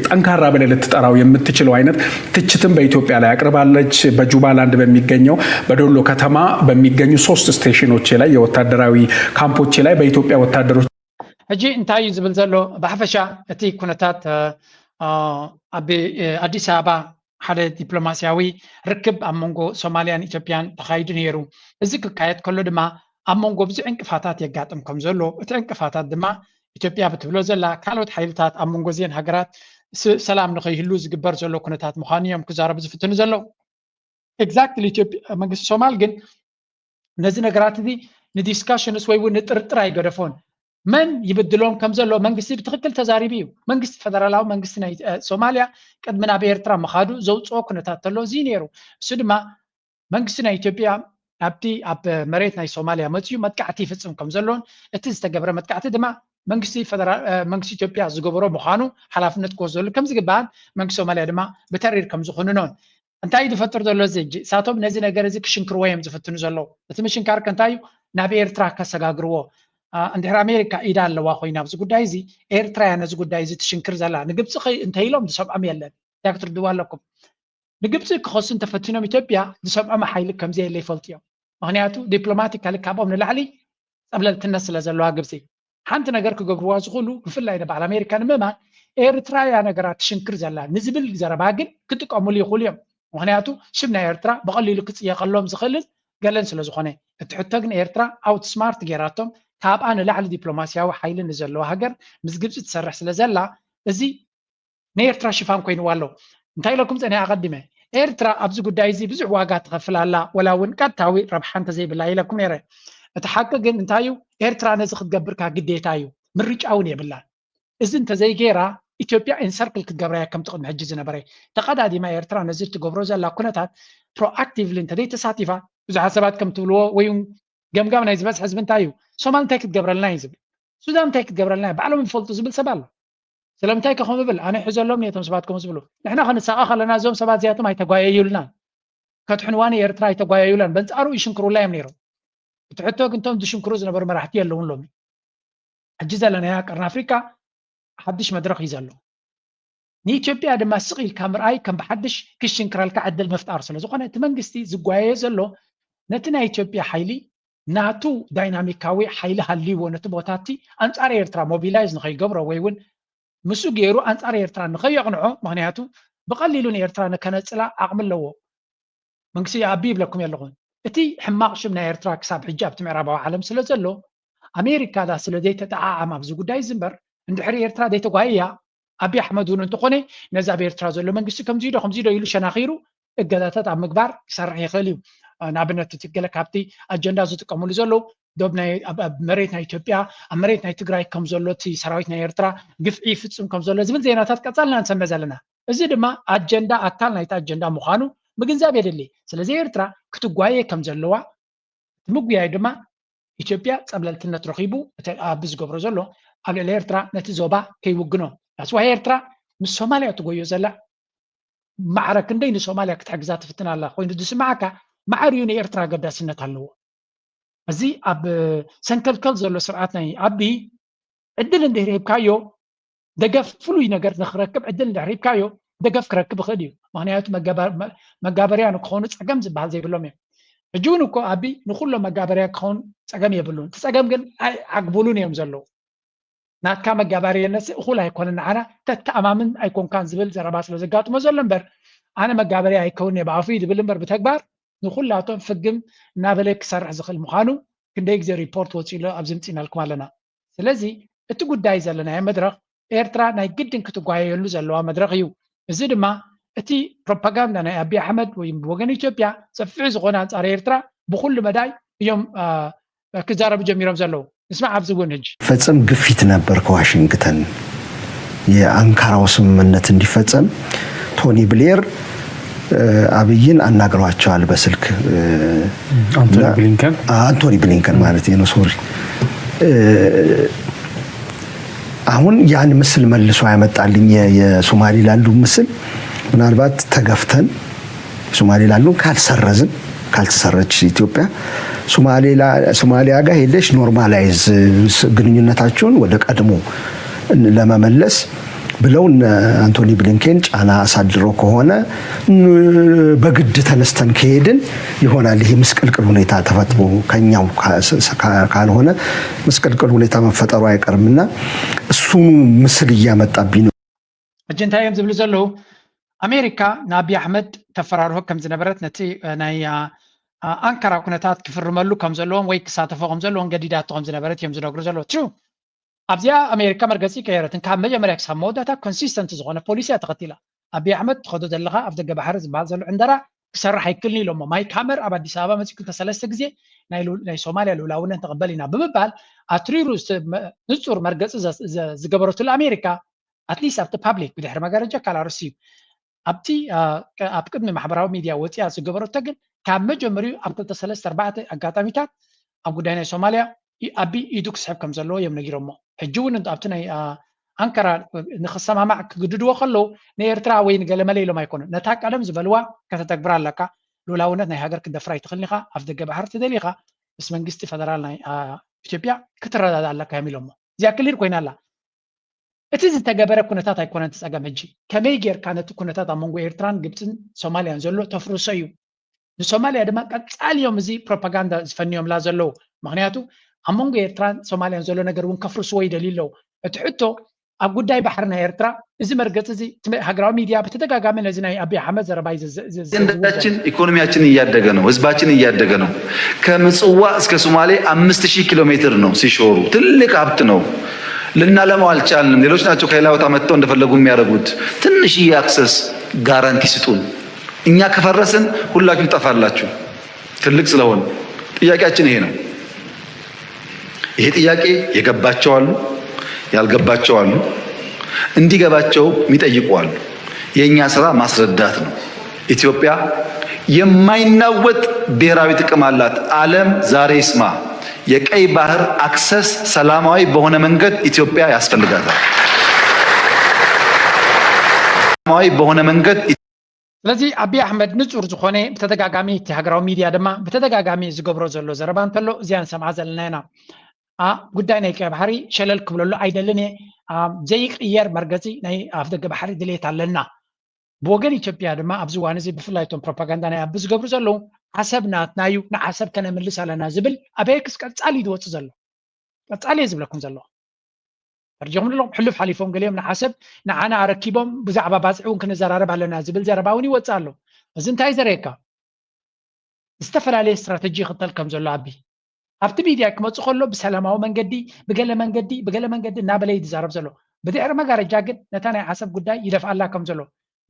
ጠንካራ ብለህ ልትጠራው የምትችለው አይነት ትችትም በኢትዮጵያ ላይ አቅርባለች። በጁባላንድ በሚገኘው በዶሎ ከተማ በሚገኙ ሶስት ስቴሽኖች ላይ የወታደራዊ ካምፖች ላይ በኢትዮጵያ ወታደሮች ሕጂ እንታይ እዩ ዝብል ዘሎ? ብሓፈሻ እቲ ኩነታት ኣብ ኣዲስ ኣበባ ሓደ ዲፕሎማስያዊ ርክብ ኣብ መንጎ ሶማልያን ኢትዮጵያን ተኻይዱ ነይሩ። እዚ ክካየድ ከሎ ድማ ኣብ መንጎ ብዙሕ ዕንቅፋታት የጋጥም ከም ዘሎ፣ እቲ ዕንቅፋታት ድማ ኢትዮጵያ ብትብሎ ዘላ ካልኦት ሓይልታት ኣብ መንጎ እዚአን ሃገራት ሰላም ንኸይህሉ ዝግበር ዘሎ ኩነታት ምዃኑ እዮም ክዛረቡ ዝፍትኑ ዘለዉ። ኤግዛክትሊ ኢትዮጵያ መንግስቲ ሶማል ግን ነዚ ነገራት እዚ ንዲስካሽንስ ወይ እውን ንጥርጥር ኣይገደፎን። መን ይብድሎም ከም ዘሎ መንግስቲ ብትኽክል ተዛሪቡ እዩ። መንግስቲ ፈደራላዊ መንግስቲ ናይ ሶማልያ ቅድሚ ናብ ኤርትራ ምኻዱ ዘውፅኦ ኩነታት ተሎ እዚ ነይሩ። እሱ ድማ መንግስቲ ናይ ኢትዮጵያ ኣብቲ ኣብ መሬት ናይ ሶማልያ መፅዩ መጥቃዕቲ ይፍፅም ከም ዘሎን እቲ ዝተገብረ መጥቃዕቲ ድማ መንግስቲ ኢትዮጵያ ዝገበሮ ምዃኑ ሓላፍነት ክወስደሉ ከም ዝግባእን መንግስቲ ሶማልያ ድማ ብተሪር ከም ዝኹንኖን እንታይ ዝፈጥር ዘሎ እዚ ሕጂ እሳቶም ነዚ ነገር እዚ ክሽንክርዎ እዮም ዝፍትኑ ዘለዉ። እቲ ምሽንካር ከ እንታይ እዩ? ናብ ኤርትራ ከሰጋግርዎ። እንድሕር ኣሜሪካ ኢዳ ኣለዋ ኮይና ኣብዚ ጉዳይ እዚ ኤርትራ እያ ነዚ ጉዳይ እዚ ትሽንክር ዘላ። ንግብፂ እንተኢሎም ዝሰምዖም የለን። እያ ክትርድዋ ኣለኩም። ንግብፂ ክኸሱ እንተፈቲኖም ኢትዮጵያ ዝሰምዖም ሓይሊ ከምዘየለ ይፈልጡ እዮም። ምክንያቱ ዲፕሎማቲካሊ ካብኦም ንላዕሊ ፀብለልትነት ስለ ዘለዋ ግብፂ ሓንቲ ነገር ክገብርዋ ዝኽእሉ ብፍላይ ንበዓል ኣሜሪካ ንምእማን ኤርትራ እያ ነገራት ትሽንክር ዘላ ንዝብል ዘረባ ግን ክጥቀሙሉ ይኽእሉ እዮም። ምክንያቱ ሽም ናይ ኤርትራ ብቐሊሉ ክፅየቐሎም ዝኽእልን ገለን ስለ ዝኾነ። እቲ ሕቶ ግን ኤርትራ ኣውት ስማርት ገይራቶም ካብኣ ንላዕሊ ዲፕሎማስያዊ ሓይሊ ንዘለዋ ሃገር ምስ ግብፂ ትሰርሕ ስለ ዘላ እዚ ንኤርትራ ሽፋን ኮይንዋ ኣሎ። እንታይ ኢለኩም ፀኒሐ ኣቐዲመ? ኤርትራ ኣብዚ ጉዳይ እዚ ብዙሕ ዋጋ ትኸፍል ኣላ፣ ወላ እውን ቀጥታዊ ረብሓ እንተዘይብላ ኢለኩም ነይረ። እቲ ሓቂ ግን እንታይ እዩ? ኤርትራ ነዚ ክትገብር ከኣ ግዴታ እዩ፣ ምርጫ እውን የብላን። እዚ እንተዘይገይራ ኢትዮጵያ ኢንሰርክል ክትገብራያ ከምቲ ቅድሚ ሕጂ ዝነበረ ተቐዳዲማ ኤርትራ ነዚ እትገብሮ ዘላ ኩነታት ፕሮኣክቲቭሊ እንተዘይተሳቲፋ ብዙሓት ሰባት ከም ትብልዎ ወይ እውን ገምጋም ናይ ዝበዝሕ ህዝቢ እንታይ እዩ ሶማል እንታይ ክትገብረልና እዩ ዝብል ሱዳን እንታይ ክትገብረልና እዩ ባዕሎም ይፈልጡ ዝብል ሰብ ኣሎ ስለምንታይ ከ ከምኡ ብል ኣነ ይሕዘሎም እየ እቶም ሰባት ከምኡ ዝብሉ ንሕና ክንሳቐ ከለና እዞም ሰባት እዚኣቶም ኣይተጓየዩልናን ከድሕንዋ ንኤርትራ ኣይተጓየዩላን በንጻሩ ይሽንክሩላ እዮም ነይሮም እቲ ሕቶ ግን እቶም ዝሽንክሩ ዝነበሩ መራሕቲ የለውን ሎሚ ሕጂ ዘለናያ ቀርኒ ኣፍሪቃ ሓድሽ መድረኽ እዩ ዘሎ ንኢትዮጵያ ድማ ስቕ ኢልካ ምርኣይ ከም ብሓድሽ ክሽንክረልካ ዕድል ምፍጣር ስለ ዝኾነ እቲ መንግስቲ ዝጓየዮ ዘሎ ነቲ ናይ ኢትዮጵያ ሓይሊ ናቱ ዳይናሚካዊ ሓይሊ ሃልይዎ ነቲ ቦታ እቲ ኣንጻር ኤርትራ ሞቢላይዝ ንኸይገብሮ ወይ እውን ምስኡ ገይሩ ኣንጻር ኤርትራ ንኸየቕንዖ ምኽንያቱ ብቐሊሉ ንኤርትራ ንከነጽላ ዓቕሚ ኣለዎ መንግስቲ ኣቢ ይብለኩም ኣለኹ እቲ ሕማቕ ሽም ናይ ኤርትራ ክሳብ ሕጂ ኣብቲ ምዕራባዊ ዓለም ስለ ዘሎ ኣሜሪካ ዳ ስለ ዘይተጠዓዓም ኣብዚ ጉዳይ እዚ እምበር እንድሕሪ ኤርትራ ዘይተጓየያ ኣቢ ኣሕመድ እውን እንተኾነ ነዚ ኣብ ኤርትራ ዘሎ መንግስቲ ከምዚ ዶ ከምዚ ዶ ኢሉ ሸናኺሩ እገዛታት ኣብ ምግባር ክሰርሕ ይኽእል እዩ ንኣብነት እቲ ገለ ካብቲ ኣጀንዳ ዝጥቀምሉ ዘለዉ ዶብ ናይ ኣብ መሬት ናይ ኢትዮጵያ ኣብ መሬት ናይ ትግራይ ከም ዘሎ እቲ ሰራዊት ናይ ኤርትራ ግፍዒ ይፍፅም ከም ዘሎ ዝብል ዜናታት ቀፃልና ንሰምዕ ዘለና እዚ ድማ ኣጀንዳ ኣካል ናይቲ ኣጀንዳ ምዃኑ ምግንዛብ የድሊ። ስለዚ ኤርትራ ክትጓየ ከም ዘለዋ እቲ ምጉያይ ድማ ኢትዮጵያ ጸብለልትነት ረኺቡ እቲ ኣቢ ዝገብሮ ዘሎ ኣብ ልዕሊ ኤርትራ ነቲ ዞባ ከይውግኖ ዳስዋይ ኤርትራ ምስ ሶማልያ ትጎዮ ዘላ ማዕረ ክንደይ ንሶማልያ ክትሕግዛ ትፍትን ኣላ ኮይኑ ዝስምዓካ ማዕር እዩ ንኤርትራ ኣገዳስነት ኣለዎ። እዚ ኣብ ሰንከልከል ዘሎ ስርዓት ናይ ኣቢ ዕድል እንድሕር ሂብካዮ ደገፍ ፍሉይ ነገር ንክረክብ ዕድል እንድሕር ሂብካዮ ደገፍ ክረክብ ይኽእል እዩ። ምክንያቱ መጋበርያ ንክኾኑ ፀገም ዝበሃል ዘይብሎም እዮም። ሕጂ እውን እኮ ኣቢ ንኩሎም መጋበርያ ክኸውን ፀገም የብሉን። እቲ ፀገም ግን ኣይዓግቡሉን እዮም ዘለዉ። ናትካ መጋበርያነት እኹል ኣይኮነን ንዓና ተተኣማምን ኣይኮንካን ዝብል ዘረባ ስለ ዘጋጥሞ ዘሎ እምበር ኣነ መጋበርያ ኣይከውን እየ ብኣፉ እዩ ዝብል እምበር ብተግባር ንኩላቶም ፍግም እናበለ ክሰርሕ ዝኽእል ምዃኑ ክንደይ ግዜ ሪፖርት ወፂሉ ኣብዚ ምፂናልኩም ኣለና። ስለዚ እቲ ጉዳይ ዘለናዮ መድረኽ ኤርትራ ናይ ግድን ክትጓየየሉ ዘለዋ መድረኽ እዩ። እዚ ድማ እቲ ፕሮፓጋንዳ ናይ ኣቢ ኣሕመድ ወይ ብወገን ኢትዮጵያ ሰፊሕ ዝኾነ ኣንጻር ኤርትራ ብኩሉ መዳይ እዮም ክዛረቡ ጀሚሮም ዘለዉ። ንስማዕ ኣብዚ እውን ሕጂ። ፈጽም ግፊት ነበር ከዋሽንግተን የአንካራው ስምምነት እንዲፈጸም ቶኒ ብሌር አብይን አናግረዋቸዋል በስልክ አንቶኒ ብሊንከን አንቶኒ ብሊንከን ማለት ነው። ሶሪ አሁን ያን ምስል መልሶ ያመጣልኝ የሶማሊላንዱ ምስል ምናልባት ተገፍተን ሶማሊላንዱን ካልሰረዝን ካልተሰረች ኢትዮጵያ ሶማሊያ ጋር ሄደሽ normalize ግንኙነታችሁን ወደ ቀድሞ ለመመለስ ብለው አንቶኒ ብሊንኬን ጫና አሳድሮ ከሆነ በግድ ተነስተን ከሄድን ይሆናል ይሄ ምስቅልቅል ሁኔታ ተፈጥሮ ከኛው ካልሆነ ምስቅልቅል ሁኔታ መፈጠሩ አይቀርምና እሱኑ ምስል እያመጣብኝ ነው። ሕጂ እንታይ እዮም ዝብሉ ዘለዉ? ኣሜሪካ ንኣቢ ኣሕመድ ተፈራርሆ ከም ዝነበረት ነቲ ናይ ኣንካራ ኩነታት ክፍርመሉ ከም ዘለዎም ወይ ክሳተፎ ከም ዘለዎም ገዲዳቶ ከም ዝነበረት እዮም ዝነግሩ ዘለዉ። ትሩ ኣብዚኣ ኣሜሪካ መርገፂ ቀየረትን ካብ መጀመርያ ክሳብ መወዳእታ ኮንሲስተንት ዝኾነ ፖሊሲ እያ ተኸቲላ። ኣቢ ኣሕመድ ትኸዶ ዘለኻ ኣብ ደገ ባሕሪ ዝበሃል ዘሎ ዕንደራ ክሰርሕ ኣይክልን ኢሎሞ። ማይክ ሃመር ኣብ ኣዲስ ኣበባ መፂኡ ክልተ ሰለስተ ግዜ ናይ ሶማልያ ልኡላውነት ንቕበል ኢና ብምባል ኣትሪሩ ንፁር መርገፂ ዝገበረትሉ ኣሜሪካ ኣትሊስት ኣብቲ ፓብሊክ ብድሕሪ መጋረጃ ካልእ ኣርእስቲ እዩ። ኣብቲ ኣብ ቅድሚ ማሕበራዊ ሚድያ ወፂኣ ዝገበረቶ ግን ካብ መጀመሪኡ ኣብ ክልተ ሰለስተ ኣርባዕተ ኣጋጣሚታት ኣብ ጉዳይ ናይ ሶማልያ ኣቢ ኢዱ ክስሕብ ከም ዘለዎ እዮም ነጊሮሞ። ሕጂ እውን ኣብቲ ናይ ኣንካራ ንክሰማማዕ ክግድድዎ ከለዉ ንኤርትራ ወይ ንገለመለ ኢሎም ኣይኮኑን። ነታ ቀደም ዝበልዋ ከተተግብራ ኣለካ። ልኡላውነት ናይ ሃገር ክደፍር ኣይትኽእልን ኢኻ። ኣፍ ደገ ባሕሪ ተደሊኻ ምስ መንግስቲ ፈደራል ናይ ኢትዮጵያ ክትረዳዳእ ኣለካ እዮም ኢሎሞ። እዚኣ ክሊር ኮይና ኣላ። እቲ ዝተገበረ ኩነታት ኣይኮነን እቲ ጸገም ሕጂ። ከመይ ጌርካ ነቲ ኩነታት ኣብ መንጎ ኤርትራን ግብጽን ሶማልያን ዘሎ ተፍርሶ እዩ። ንሶማልያ ድማ ቀጻሊ እዮም እዚ ፕሮፓጋንዳ ዝፈንዮምላ ዘለዉ። ምኽንያቱ ኣብ መንጎ ኤርትራን ሶማልያን ዘሎ ነገር እውን ከፍርስዎ ይደልዩ ኣለዉ። እቲ ሕቶ ኣብ ጉዳይ ባሕሪ ናይ ኤርትራ እዚ መርገጺ እዚ ሃገራዊ ሚድያ ብተደጋጋሚ ነዚ ናይ ኣቢ ኣሕመድ ዘረባ እዩ። ኢኮኖሚያችን እያደገ ነው፣ ህዝባችን እያደገ ነው። ከምጽዋ እስከ ሶማሌ አምስት ሺህ ኪሎ ሜትር ነው ሲሾሩ፣ ትልቅ ሀብት ነው። ልናለማው አልቻልንም። ሌሎች ናቸው ከሌላ ቦታ መጥተው እንደፈለጉ የሚያደርጉት። ትንሽዬ አክሰስ ጋራንቲ ስጡን። እኛ ከፈረስን ሁላችሁ ትጠፋላችሁ። ትልቅ ስለሆነ ጥያቄያችን ይሄ ነው። ይሄ ጥያቄ የገባቸው አሉ፣ ያልገባቸው አሉ። እንዲገባቸው የሚጠይቁ አሉ። የእኛ ስራ ማስረዳት ነው። ኢትዮጵያ የማይናወጥ ብሔራዊ ጥቅም አላት። ዓለም ዛሬ ይስማ። የቀይ ባህር አክሰስ ሰላማዊ በሆነ መንገድ ኢትዮጵያ ያስፈልጋታል። ሰላማዊ በሆነ መንገድ ስለዚ ኣቢ ኣሕመድ ንጹር ዝኾነ ብተደጋጋሚ እቲ ሃገራዊ ሚድያ ድማ ብተደጋጋሚ ዝገብሮ ዘሎ ዘረባ እንተሎ እዚኣ ንሰምዓ ዘለና ኢና። ጉዳይ ናይ ቀይ ባሕሪ ሸለል ክብለሉ ኣይደልን እየ። ዘይቅየር መርገፂ ናይ ኣፍደገ ባሕሪ ድሌት ኣለና። ብወገን ኢትዮጵያ ድማ ኣብዚ እዋን እዚ ብፍላይ እቶም ፕሮፓጋንዳ ናይ ኣቢ ዝገብሩ ዘለዉ ዓሰብ ናትና እዩ፣ ንዓሰብ ከነምልስ ኣለና ዝብል ኣበየክስ ቀፃሊ እዩ ዝወፅእ ዘሎ። ቀፃሊ እየ ዝብለኩም ዘሎ። ፈርጆም ንሎም ሕሉፍ ሓሊፎም ገሊኦም ንዓሰብ ንዓና ኣረኪቦም ብዛዕባ ባፅዒ እውን ክንዘራረብ ኣለና ዝብል ዘረባ እውን ይወፅእ ኣሎ። እዚ እንታይ ዘርእየካ? ዝተፈላለየ ስትራተጂ ይኽተል ከም ዘሎ ኣቢ ኣብቲ ሚድያ ክመፁ ከሎ ብሰላማዊ መንገዲ ብገለ መንገዲ ብገለ መንገዲ እናበለ እዩ ዝዛረብ ዘሎ። ብድሕሪ መጋረጃ ግን ነታ ናይ ዓሰብ ጉዳይ ይደፍኣላ ከም ዘሎ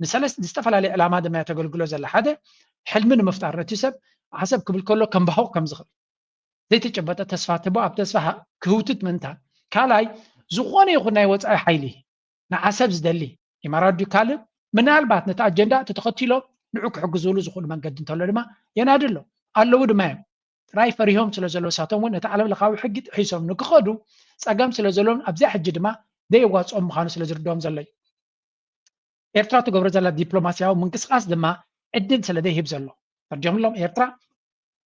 ንሰለስተ ዝተፈላለየ ዕላማ ድማ ተገልግሎ ዘላ ሓደ ሕልሚ ንምፍጣር ነቲ ሰብ ዓሰብ ክብል ከሎ ከምባሆቕ ከም ዝኽእል ዘይተጨበጠ ተስፋ ትቦ ኣብ ተስፋ ክህውትት ምእንታን ካልኣይ ዝኾነ ይኹን ናይ ወፃኢ ሓይሊ ንዓሰብ ዝደሊ ኢማራት ድዩ ካልእ ምናልባት ነቲ ኣጀንዳ ተተኸቲሎም ንዑ ክሕግዝሉ ዝኽእሉ መንገዲ እንተሎ ድማ የናድሎ ኣለዉ ድማ እዮም። ጥራይ ፈሪሆም ስለ ዘሎ ሳቶም እውን ነቲ ዓለም ለኻዊ ሕጊ ጥሒሶም ንክኸዱ ፀገም ስለ ዘለዎም ኣብዚኣ ሕጂ ድማ ደየዋፅኦም ምዃኑ ስለ ዝርድኦም ዘሎ እዩ። ኤርትራ ትገብሮ ዘላ ዲፕሎማስያዊ ምንቅስቃስ ድማ ዕድል ስለ ዘይህብ ዘሎ ፈርጆምሎም ኤርትራ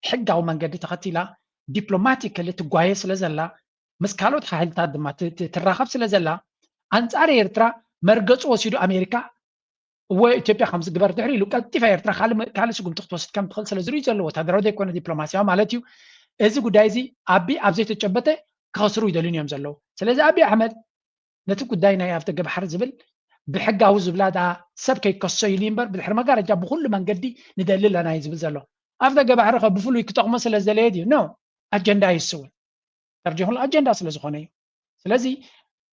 ሕጋዊ መንገዲ ተኸቲላ ዲፕሎማቲካሊ ትጓየ ስለ ዘላ ምስ ካልኦት ሓይልታት ድማ ትራኸብ ስለ ዘላ ኣንፃር ኤርትራ መርገፂ ወሲዱ ኣሜሪካ እወ ኢትዮጵያ ከም ዝግበር ድሕሪ ኢሉ ቀልጢፋ ኤርትራ ካልእ ስጉምቲ ክትወስድ ከም ትኽእል ስለ ዝርኢ ዘሎ ወታደራዊ ዘይኮነ ዲፕሎማስያዊ ማለት እዩ። እዚ ጉዳይ እዚ ኣቢ ኣብ ዘይተጨበጠ ክኸስሩ ይደልዩን እዮም ዘለዉ። ስለዚ ኣቢ ኣሕመድ ነቲ ጉዳይ ናይ ኣፍደገ ባሕሪ ዝብል ብሕጋዊ ዝብላ ደኣ ሰብ ከይከሶ ኢሉ እምበር ብድሕሪ መጋረጃ ብኩሉ መንገዲ ንደሊ ኣለና እዩ ዝብል ዘሎ። ኣፍደገ ባሕሪ ከ ብፍሉይ ክጠቕሞ ስለ ዝደለየ ድዩ? ኖ ኣጀንዳ እዩ እሱ እውን። ተርጂኹን ኣጀንዳ ስለ ዝኾነ እዩ። ስለዚ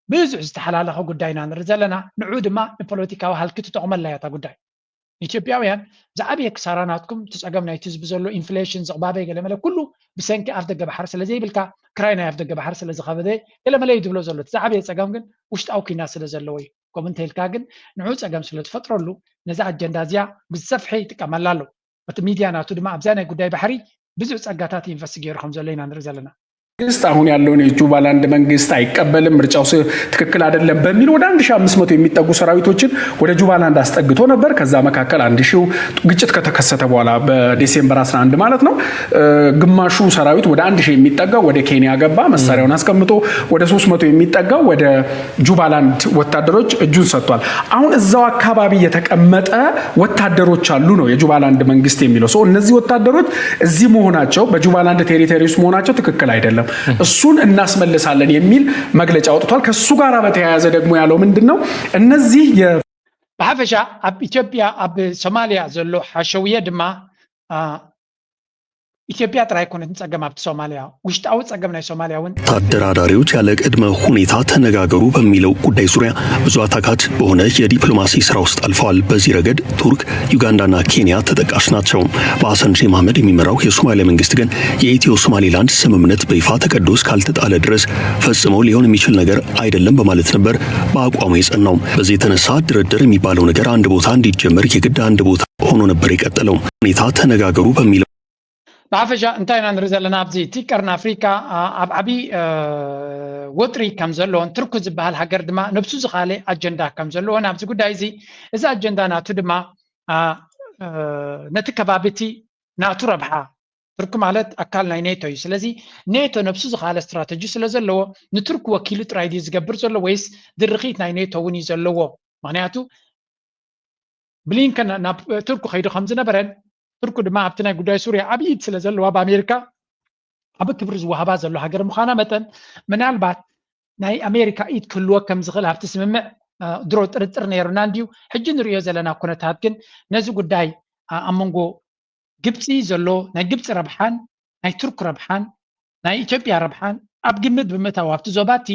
ብዙሕ ዝተሓላለኸ ጉዳይ ኢና ንርኢ ዘለና። ንዑ ድማ ንፖለቲካዊ ሃልኪ ትጠቕመላ እያ እታ ጉዳይ። ኢትዮጵያውያን ዝዓበየ ክሳራ ናትኩም እቲ ፀገም ናይቲ ህዝቢ ዘሎ ኢንፍሌሽን ዝቕባበ ገለመለ ኩሉ ብሰንኪ ኣፍደገ ባሕሪ ስለ ዘይብልካ ክራይ ናይ ኣፍደገ ባሕሪ ስለ ዝኸበደ ገለመለ እዩ ዝብሎ ዘሎ። እቲ ዝዓበየ ፀገም ግን ውሽጣዊ ኲናት ስለ ዘለዎ እዩ። ከምኡ እንተኢልካ ግን ንዑ ፀገም ስለ ትፈጥረሉ ነዛ ኣጀንዳ እዚኣ ብዝሰፍሐ ይጥቀመላ ኣሎ። እቲ ሚድያ ናቱ ድማ ኣብዛ ናይ ጉዳይ ባሕሪ ብዙሕ ፀጋታት ኢንቨስት ገይሩ ከም ዘሎ ኢና ንርኢ ዘለና። መንግስት አሁን ያለውን የጁባላንድ መንግስት አይቀበልም፣ ምርጫው ትክክል አይደለም በሚል ወደ አንድ ሺህ አምስት መቶ የሚጠጉ ሰራዊቶችን ወደ ጁባላንድ አስጠግቶ ነበር። ከዛ መካከል አንድ ሺው ግጭት ከተከሰተ በኋላ በዲሴምበር አስራ አንድ ማለት ነው ግማሹ ሰራዊት ወደ አንድ ሺህ የሚጠጋው ወደ ኬንያ ገባ፣ መሳሪያውን አስቀምጦ ወደ ሶስት መቶ የሚጠጋው ወደ ጁባላንድ ወታደሮች እጁን ሰጥቷል። አሁን እዛው አካባቢ የተቀመጠ ወታደሮች አሉ ነው የጁባላንድ መንግስት የሚለው ሰው። እነዚህ ወታደሮች እዚህ መሆናቸው በጁባላንድ ቴሪቶሪ ውስጥ መሆናቸው ትክክል አይደለም፣ እሱን እናስመልሳለን የሚል መግለጫ አውጥቷል። ከሱ ጋር በተያያዘ ደግሞ ያለው ምንድን ነው? እነዚህ የ ብሓፈሻ ኣብ ኢትዮጵያ ኣብ ሶማልያ ዘሎ ሓሸውየ ድማ ኢትዮጵያ ጥራይ ኣይኮነትን ጸገም ኣብቲ ሶማልያ ውሽጣዊ ጸገም ናይ ሶማልያ እውን ተደራዳሪዎች ያለ ቅድመ ሁኔታ ተነጋገሩ በሚለው ጉዳይ ዙሪያ ብዙ አታካች በሆነ የዲፕሎማሲ ስራ ውስጥ አልፈዋል። በዚህ ረገድ ቱርክ፣ ዩጋንዳና ኬንያ ተጠቃሽ ናቸው። በሐሰን ሼህ መሐመድ የሚመራው የሶማሊያ መንግስት ግን የኢትዮ ሶማሌላንድ ስምምነት በይፋ ተቀዶ እስካልተጣለ ድረስ ፈጽመው ሊሆን የሚችል ነገር አይደለም በማለት ነበር በአቋሙ የጸናው። በዚህ የተነሳ ድርድር የሚባለው ነገር አንድ ቦታ እንዲጀመር የግድ አንድ ቦታ ሆኖ ነበር የቀጠለው። ሁኔታ ተነጋገሩ በሚለው ብሓፈሻ እንታይ ኢና ንርኢ ዘለና ኣብዚ እቲ ቀርኒ ኣፍሪካ ኣብ ዓብዪ ወጥሪ ከም ዘለዎን ትርኩ ዝበሃል ሃገር ድማ ነብሱ ዝኻለ ኣጀንዳ ከም ዘለዎን ኣብዚ ጉዳይ እዚ እዚ ኣጀንዳ ናቱ ድማ ነቲ ከባቢ እቲ ናቱ ረብሓ ትርኩ ማለት ኣካል ናይ ኔቶ እዩ። ስለዚ ኔቶ ነብሱ ዝኻለ ስትራተጂ ስለ ዘለዎ ንትርኩ ወኪሉ ጥራይ ድዩ ዝገብር ዘሎ ወይስ ድርኺት ናይ ኔቶ እውን እዩ ዘለዎ? ምክንያቱ ብሊንከን ናብ ቱርክ ከይዱ ከም ዝነበረን ቱርክ ድማ ኣብቲ ናይ ጉዳይ ሱርያ ዓብዪ ኢድ ስለ ዘለዋ ብኣሜሪካ ዓቢ ክብሪ ዝወሃባ ዘሎ ሃገር ምዃና መጠን ምናልባት ናይ ኣሜሪካ ኢድ ክህልዎ ከም ዝኽእል ኣብቲ ስምምዕ ድሮ ጥርጥር ነይሩና እንድዩ። ሕጂ ንሪኦ ዘለና ኩነታት ግን ነዚ ጉዳይ ኣብ መንጎ ግብፂ ዘሎ ናይ ግብፂ ረብሓን ናይ ቱርክ ረብሓን ናይ ኢትዮጵያ ረብሓን ኣብ ግምት ብምእታው ኣብቲ ዞባ እቲ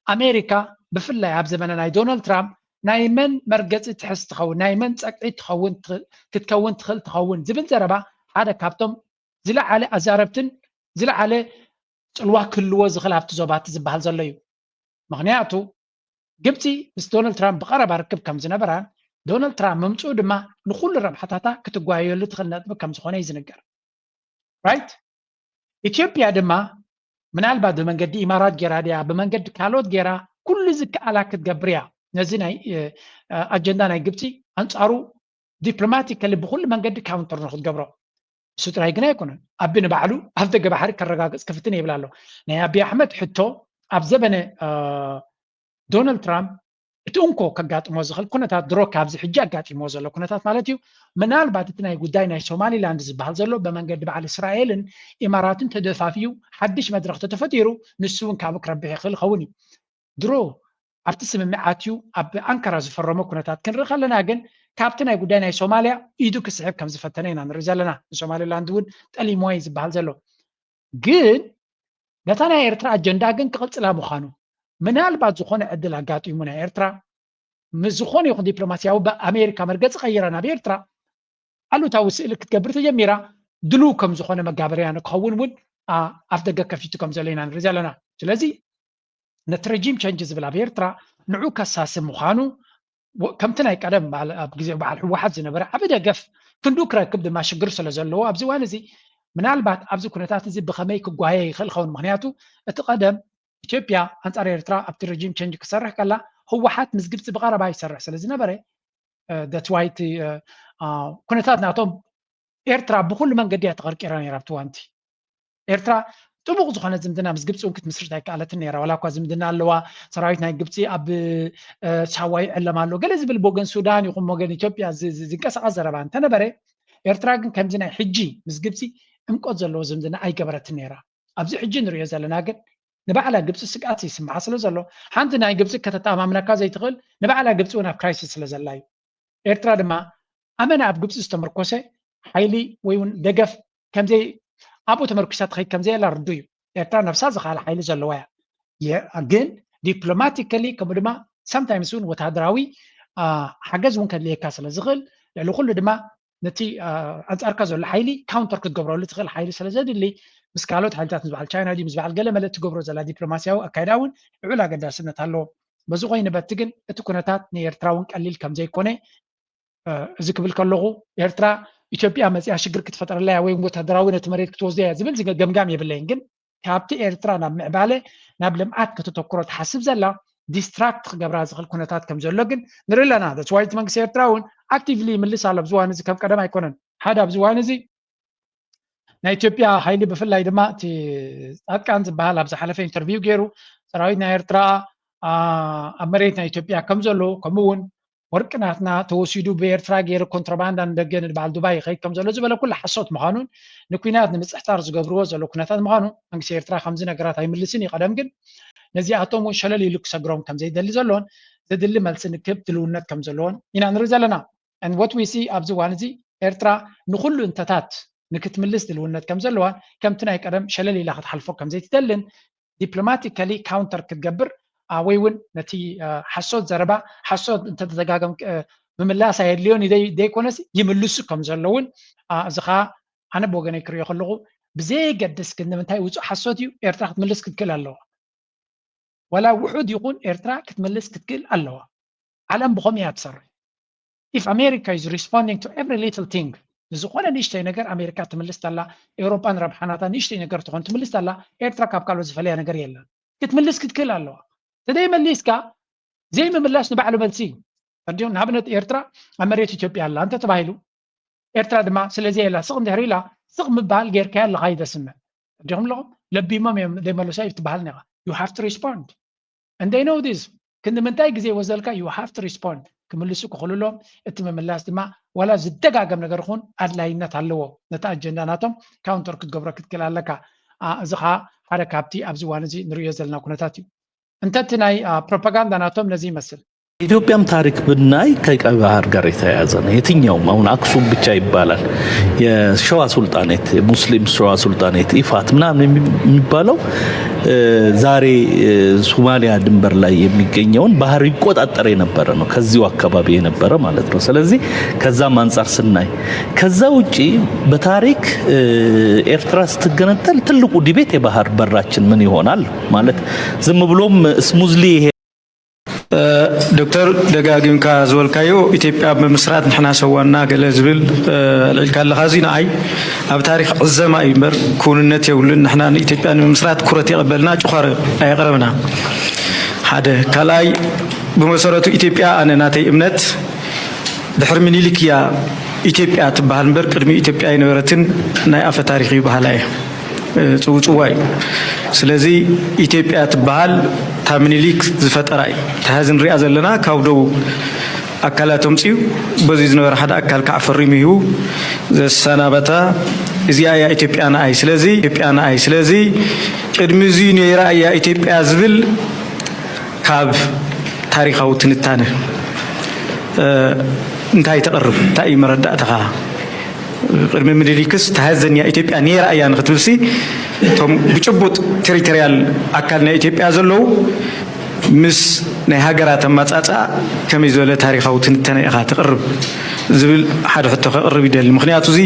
ኣሜሪካ ብፍላይ ኣብ ዘመነ ናይ ዶናልድ ትራምፕ ናይ መን መርገፂ ትሕዝ ትኸውን ናይ መን ፀቅዒ ትኸውን ክትከውን ትኽእል ትኸውን ዝብል ዘረባ ሓደ ካብቶም ዝለዓለ ኣዛረብትን ዝለዓለ ፅልዋ ክህልዎ ዝኽእል ኣብቲ ዞባ እቲ ዝበሃል ዘሎ እዩ። ምክንያቱ ግብፂ ምስ ዶናልድ ትራምፕ ብቐረባ ርክብ ከም ዝነበራን ዶናልድ ትራምፕ ምምፅኡ ድማ ንኩሉ ረብሓታታ ክትጓየሉ ትኽእል ነጥቢ ከም ዝኾነ እዩ ዝንገር። ራይት? ኢትዮጵያ ድማ ምናልባት ብመንገዲ ኢማራት ጌራ ድያ ብመንገዲ ካልኦት ጌራ ኩሉ ዝከኣላ ክትገብር እያ። ነዚ ናይ ኣጀንዳ ናይ ግብፂ ኣንፃሩ ዲፕሎማቲካሊ ብኩሉ መንገዲ ካውንተር ንክትገብሮ። እሱ ጥራይ ግን ኣይኮነን። ኣቢ ንባዕሉ ኣብ ደገ ባሕሪ ከረጋግፅ ክፍትን ይብል ኣሎ። ናይ ኣቢ ኣሕመድ ሕቶ ኣብ ዘበነ ዶናልድ ትራምፕ እቲ እንኮ ከጋጥሞ ዝኽእል ኩነታት ድሮ ካብዚ ሕጂ ኣጋጢሞ ዘሎ ኩነታት ማለት እዩ። ምናልባት እቲ ናይ ጉዳይ ናይ ሶማሊላንድ ዝበሃል ዘሎ ብመንገዲ በዓል እስራኤልን ኢማራትን ተደፋፊዩ ሓድሽ መድረኽ ተተፈጢሩ ንሱ እውን ካብኡ ክረብሕ ይኽእል ይኸውን እዩ። ድሮ ኣብቲ ስምምዕ ኣትዩ ኣብ ኣንካራ ዝፈረሞ ኩነታት ክንርኢ ከለና ግን ካብቲ ናይ ጉዳይ ናይ ሶማልያ ኢዱ ክስሕብ ከም ዝፈተነ ኢና ንርኢ ዘለና። ንሶማሊላንድ እውን ጠሊምዋ እዩ ዝበሃል ዘሎ። ግን ነታ ናይ ኤርትራ ኣጀንዳ ግን ክቕጽላ ምዃኑ ምናልባት ዝኾነ ዕድል ኣጋጢሙ ናይ ኤርትራ ምስ ዝኾነ ይኹን ዲፕሎማስያዊ ኣሜሪካ መርገፂ ቀይራ ናብ ኤርትራ ኣሉታዊ ስእሊ ክትገብር ተጀሚራ ድልው ከም ዝኾነ መጋበርያ ንክኸውን እውን ኣፍ ደገ ከፊቱ ከም ዘሎ ኢና ንርኢ ዘለና። ስለዚ ነቲ ረጂም ቸንጅ ዝብል ኣብ ኤርትራ ንዑ ከሳሲ ምዃኑ ከምቲ ናይ ቀደም ኣብ ግዜ በዓል ህወሓት ዝነበረ ዓቢ ደገፍ ክንዱ ክረክብ ድማ ሽግር ስለ ዘለዎ ኣብዚ እዋን እዚ ምናልባት ኣብዚ ኩነታት እዚ ብኸመይ ክጓየ ይኽእል ኸውን? ምክንያቱ እቲ ቀደም ኢትዮጵያ ኣንፃር ኤርትራ ኣብቲ ረጂም ቸንጅ ክሰርሕ ከላ ህወሓት ምስ ግብፂ ብቐረባ ይሰርሕ ስለ ዝነበረ that's why እቲ ኩነታት ናቶም ኤርትራ ብኩሉ መንገዲ እያ ተቐርቂራ ነይራ ኣብቲ እዋንቲ። ኤርትራ ጥቡቕ ዝኾነ ዝምድና ምስ ግብፂ እውን ክትምስርት ኣይከኣለትን ነይራ። ዋላ እኳ ዝምድና ኣለዋ፣ ሰራዊት ናይ ግብፂ ኣብ ሳዋ ይዕለም ኣሎ ገለ ዝብል ብወገን ሱዳን ይኹን ወገን ኢትዮጵያ ዝንቀሳቐስ ዘረባ እንተነበረ፣ ኤርትራ ግን ከምዚ ናይ ሕጂ ምስ ግብፂ ዕምቆት ዘለዎ ዝምድና ኣይገበረትን ነይራ። ኣብዚ ሕጂ ንሪኦ ዘለና ግን ንባዕላ ግብፂ ስግኣት ይስምዓ ስለ ዘሎ ሓንቲ ናይ ግብፂ ከተተኣማምነካ ዘይትኽእል ንባዕላ ግብፂ እውን ኣብ ክራይሲስ ስለ ዘላ እዩ። ኤርትራ ድማ ኣመና ኣብ ግብፂ ዝተመርኮሰ ሓይሊ ወይ እውን ደገፍ ከምዘይ ኣብኡ ተመርኩሳ ትኸይድ ከምዘየላ ርዱ እዩ። ኤርትራ ነብሳ ዝኸኣለ ሓይሊ ዘለዋ እያ። ግን ዲፕሎማቲካሊ ከምኡ ድማ ሳምታይምስ እውን ወታደራዊ ሓገዝ እውን ከድልየካ ስለ ዝኽእል ልዕሊ ኩሉ ድማ ነቲ ኣንፃርካ ዘሎ ሓይሊ ካውንተር ክትገብረሉ ትኽእል ሓይሊ ስለ ዘድሊ ምስ ካልኦት ሓይልታት ምስ በዓል ቻይና ድዩ ምስ በዓል ገለ መለ ትገብሮ ዘላ ዲፕሎማስያዊ ኣካይዳ እውን ልዑል ኣገዳስነት ኣለዎ። በዚ ኮይኑ በቲ ግን እቲ ኩነታት ንኤርትራ እውን ቀሊል ከም ዘይኮነ እዚ ክብል ከለኹ ኤርትራ ኢትዮጵያ መፅያ ሽግር ክትፈጥረላ እያ ወይ ወታደራዊ ነቲ መሬት ክትወስዶ እያ ዝብል ገምጋም የብለይን። ግን ካብቲ ኤርትራ ናብ ምዕባለ ናብ ልምዓት ከተተኩሮ ትሓስብ ዘላ ዲስትራክት ክገብራ ዝኽእል ኩነታት ከም ዘሎ ግን ንርኢ ኣለና። that's why እቲ መንግስቲ ኤርትራ እውን ኣክቲቭሊ ይምልስ ኣሎ። ኣብዚ እዋን እዚ ከም ቀደም ኣይኮነን። ሓደ ኣብዚ እዋን እዚ ናይ ኢትዮጵያ ሓይሊ ብፍላይ ድማ እቲ ፃድቃን ዝበሃል ኣብ ዝሓለፈ ኢንተርቪው ገይሩ ሰራዊት ናይ ኤርትራ ኣብ መሬት ናይ ኢትዮጵያ ከም ዘሎ ከምኡ እውን ወርቂ ናትና ተወሲዱ ብኤርትራ ገይሩ ኮንትሮባንዳ ንደገ ንበዓል ዱባይ ይኸይድ ከም ዘሎ ዝበለ ኩሉ ሓሶት ምዃኑን ንኩናት ንምፅሕታር ዝገብርዎ ዘሎ ኩነታት ምዃኑ መንግስቲ ኤርትራ ከምዚ ነገራት ኣይምልስን እዩ። ቀደም ግን ነዚኣቶም እውን ሸለል ኢሉ ክሰግሮም ከም ዘይደሊ ዘሎን ዘድሊ መልሲ ንክህብ ድልውነት ከም ዘለዎን ኢና ንርኢ ዘለና። And what we see ኣብዚ እዋን እዚ ኤርትራ ንኩሉ እንተታት ንክትምልስ ድልውነት ከም ዘለዋን ከምቲ ናይ ቀደም ሸለል ኢላ ክትሓልፎ ከም ዘይትደልን ዲፕሎማቲካሊ ካውንተር ክትገብር ወይ እውን ነቲ ሓሶት ዘረባ ሓሶት እንተተደጋገም ምምላስ ኣየድልዮን ዘይኮነስ ይምልሱ ከም ዘለውን እዚ ከዓ ኣነ ብወገነይ ክሪኦ ከለኹ ብዘየገድስ ግን ንምንታይ ውፁእ ሓሶት እዩ ኤርትራ ክትምልስ ክትክእል ኣለዋ። ዋላ ውሑድ ይኹን ኤርትራ ክትምልስ ክትክእል ኣለዋ። ዓለም ብኸም እያ ትሰርሕ። If America is responding to every little thing ንዝኾነ ንእሽተይ ነገር ኣሜሪካ ትምልስ ተላ ኤውሮጳ ንረብሓናታ ንእሽተይ ነገር ትኾን ትምልስ ተላ ኤርትራ ካብ ካልኦት ዝፈለያ ነገር የለን። ክትምልስ ክትክእል ኣለዋ። ተደይ መሊስካ ዘይምምላስ ንባዕሉ መልሲ እዩ። እንዲሁም ንኣብነት ኤርትራ ኣብ መሬት ኢትዮጵያ ኣላ እንተ ተባሂሉ ኤርትራ ድማ ስለዚ የላ ስቕ እንድሕር ኢላ ስቕ ምባል ጌርካያ ኣለኻ ይደስምዕ እንዲኹም ኣለኹም ለቢሞም እዮም ዘይመልሶ እዩ ትበሃል ኒኻ you have to respond and they know this ክንዲ ምንታይ ግዜ ወዘልካ you have to respond ክምልሱ ክኽእሉሎም እቲ ምምላስ ድማ ዋላ ዝደጋገም ነገር ኹን ኣድላይነት ኣለዎ ነቲ ኣጀንዳ ናቶም ካውንተር ክትገብሮ ክትክእል ኣለካ እዚ ከዓ ሓደ ካብቲ ኣብዚ ዋን እዚ ንርእዮ ዘለና ኩነታት እዩ እንተ እቲ ናይ ፕሮፓጋንዳ ናቶም ነዚ ይመስል። ኢትዮጵያም ታሪክ ብናይ ከቀይ ባህር ጋር የተያያዘ ነው። የትኛውም አሁን አክሱም ብቻ ይባላል። የሸዋ ሱልጣኔት፣ የሙስሊም ሸዋ ሱልጣኔት፣ ኢፋት ምናምን የሚባለው ዛሬ ሶማሊያ ድንበር ላይ የሚገኘውን ባህር ይቆጣጠር የነበረ ነው። ከዚሁ አካባቢ የነበረ ማለት ነው። ስለዚህ ከዛም አንጻር ስናይ ከዛ ውጪ በታሪክ ኤርትራ ስትገነጠል ትልቁ ዲቤት የባህር በራችን ምን ይሆናል ማለት ዝም ብሎም ስሙዝሊ ይሄ ዶክተር፣ ደጋጊምካ ዝበልካዮ ኢትዮጵያ ብምስራት ንሕና ሰዋና ገለ ዝብል ኣልዒልካ ኣለኻ። እዚ ንዓይ ኣብ ታሪክ ዕዘማ እዩ እምበር ክውንነት የብሉን። ንሕና ንኢትዮጵያ ንምምስራት ኩረት የቐበልና ጭዃር ኣየቕረብና። ሓደ ካልኣይ፣ ብመሰረቱ ኢትዮጵያ ኣነ ናተይ እምነት ድሕሪ ምኒልክ እያ ኢትዮጵያ ትበሃል እምበር ቅድሚ ኢትዮጵያ ኣይነበረትን። ናይ ኣፈ ታሪክ እዩ በሃላ እየ። ጽውጽዋ እዩ። ስለዚ ኢትዮጵያ ትበሃል እታ ምኒልክ ዝፈጠራ እዩ። እታ ሀዚ ንሪኣ ዘለና ካብ ደቡብ ኣካላት ኣምፅኡ በዚ ዝነበረ ሓደ ኣካል ከዓ ፈሪሙ ይህቡ ዘሰናበታ እዚኣ እያ ኢትዮጵያ ንኣይ። ስለዚ ኢትዮጵያ ንኣይ ስለዚ ቅድሚ እዚ ነይራ እያ ኢትዮጵያ ዝብል ካብ ታሪካዊ ትንታነ እንታይ ተቕርብ እንታይ እዩ መረዳእተኻ? ቅድሚ ምኒልክስ ተሃዘን እያ ኢትዮጵያ ነይራ እያ ንክትብልሲ እቶም ብጭቡጥ ቴሪቶሪያል ኣካል ናይ ኢትዮጵያ ዘለዉ ምስ ናይ ሃገራት ኣማፃፅኣ ከመይ ዝበለ ታሪካዊ ትንተነ ኢኻ ተቕርብ ዝብል ሓደ ሕቶ ከቕርብ ይደሊ። ምክንያቱ እዚ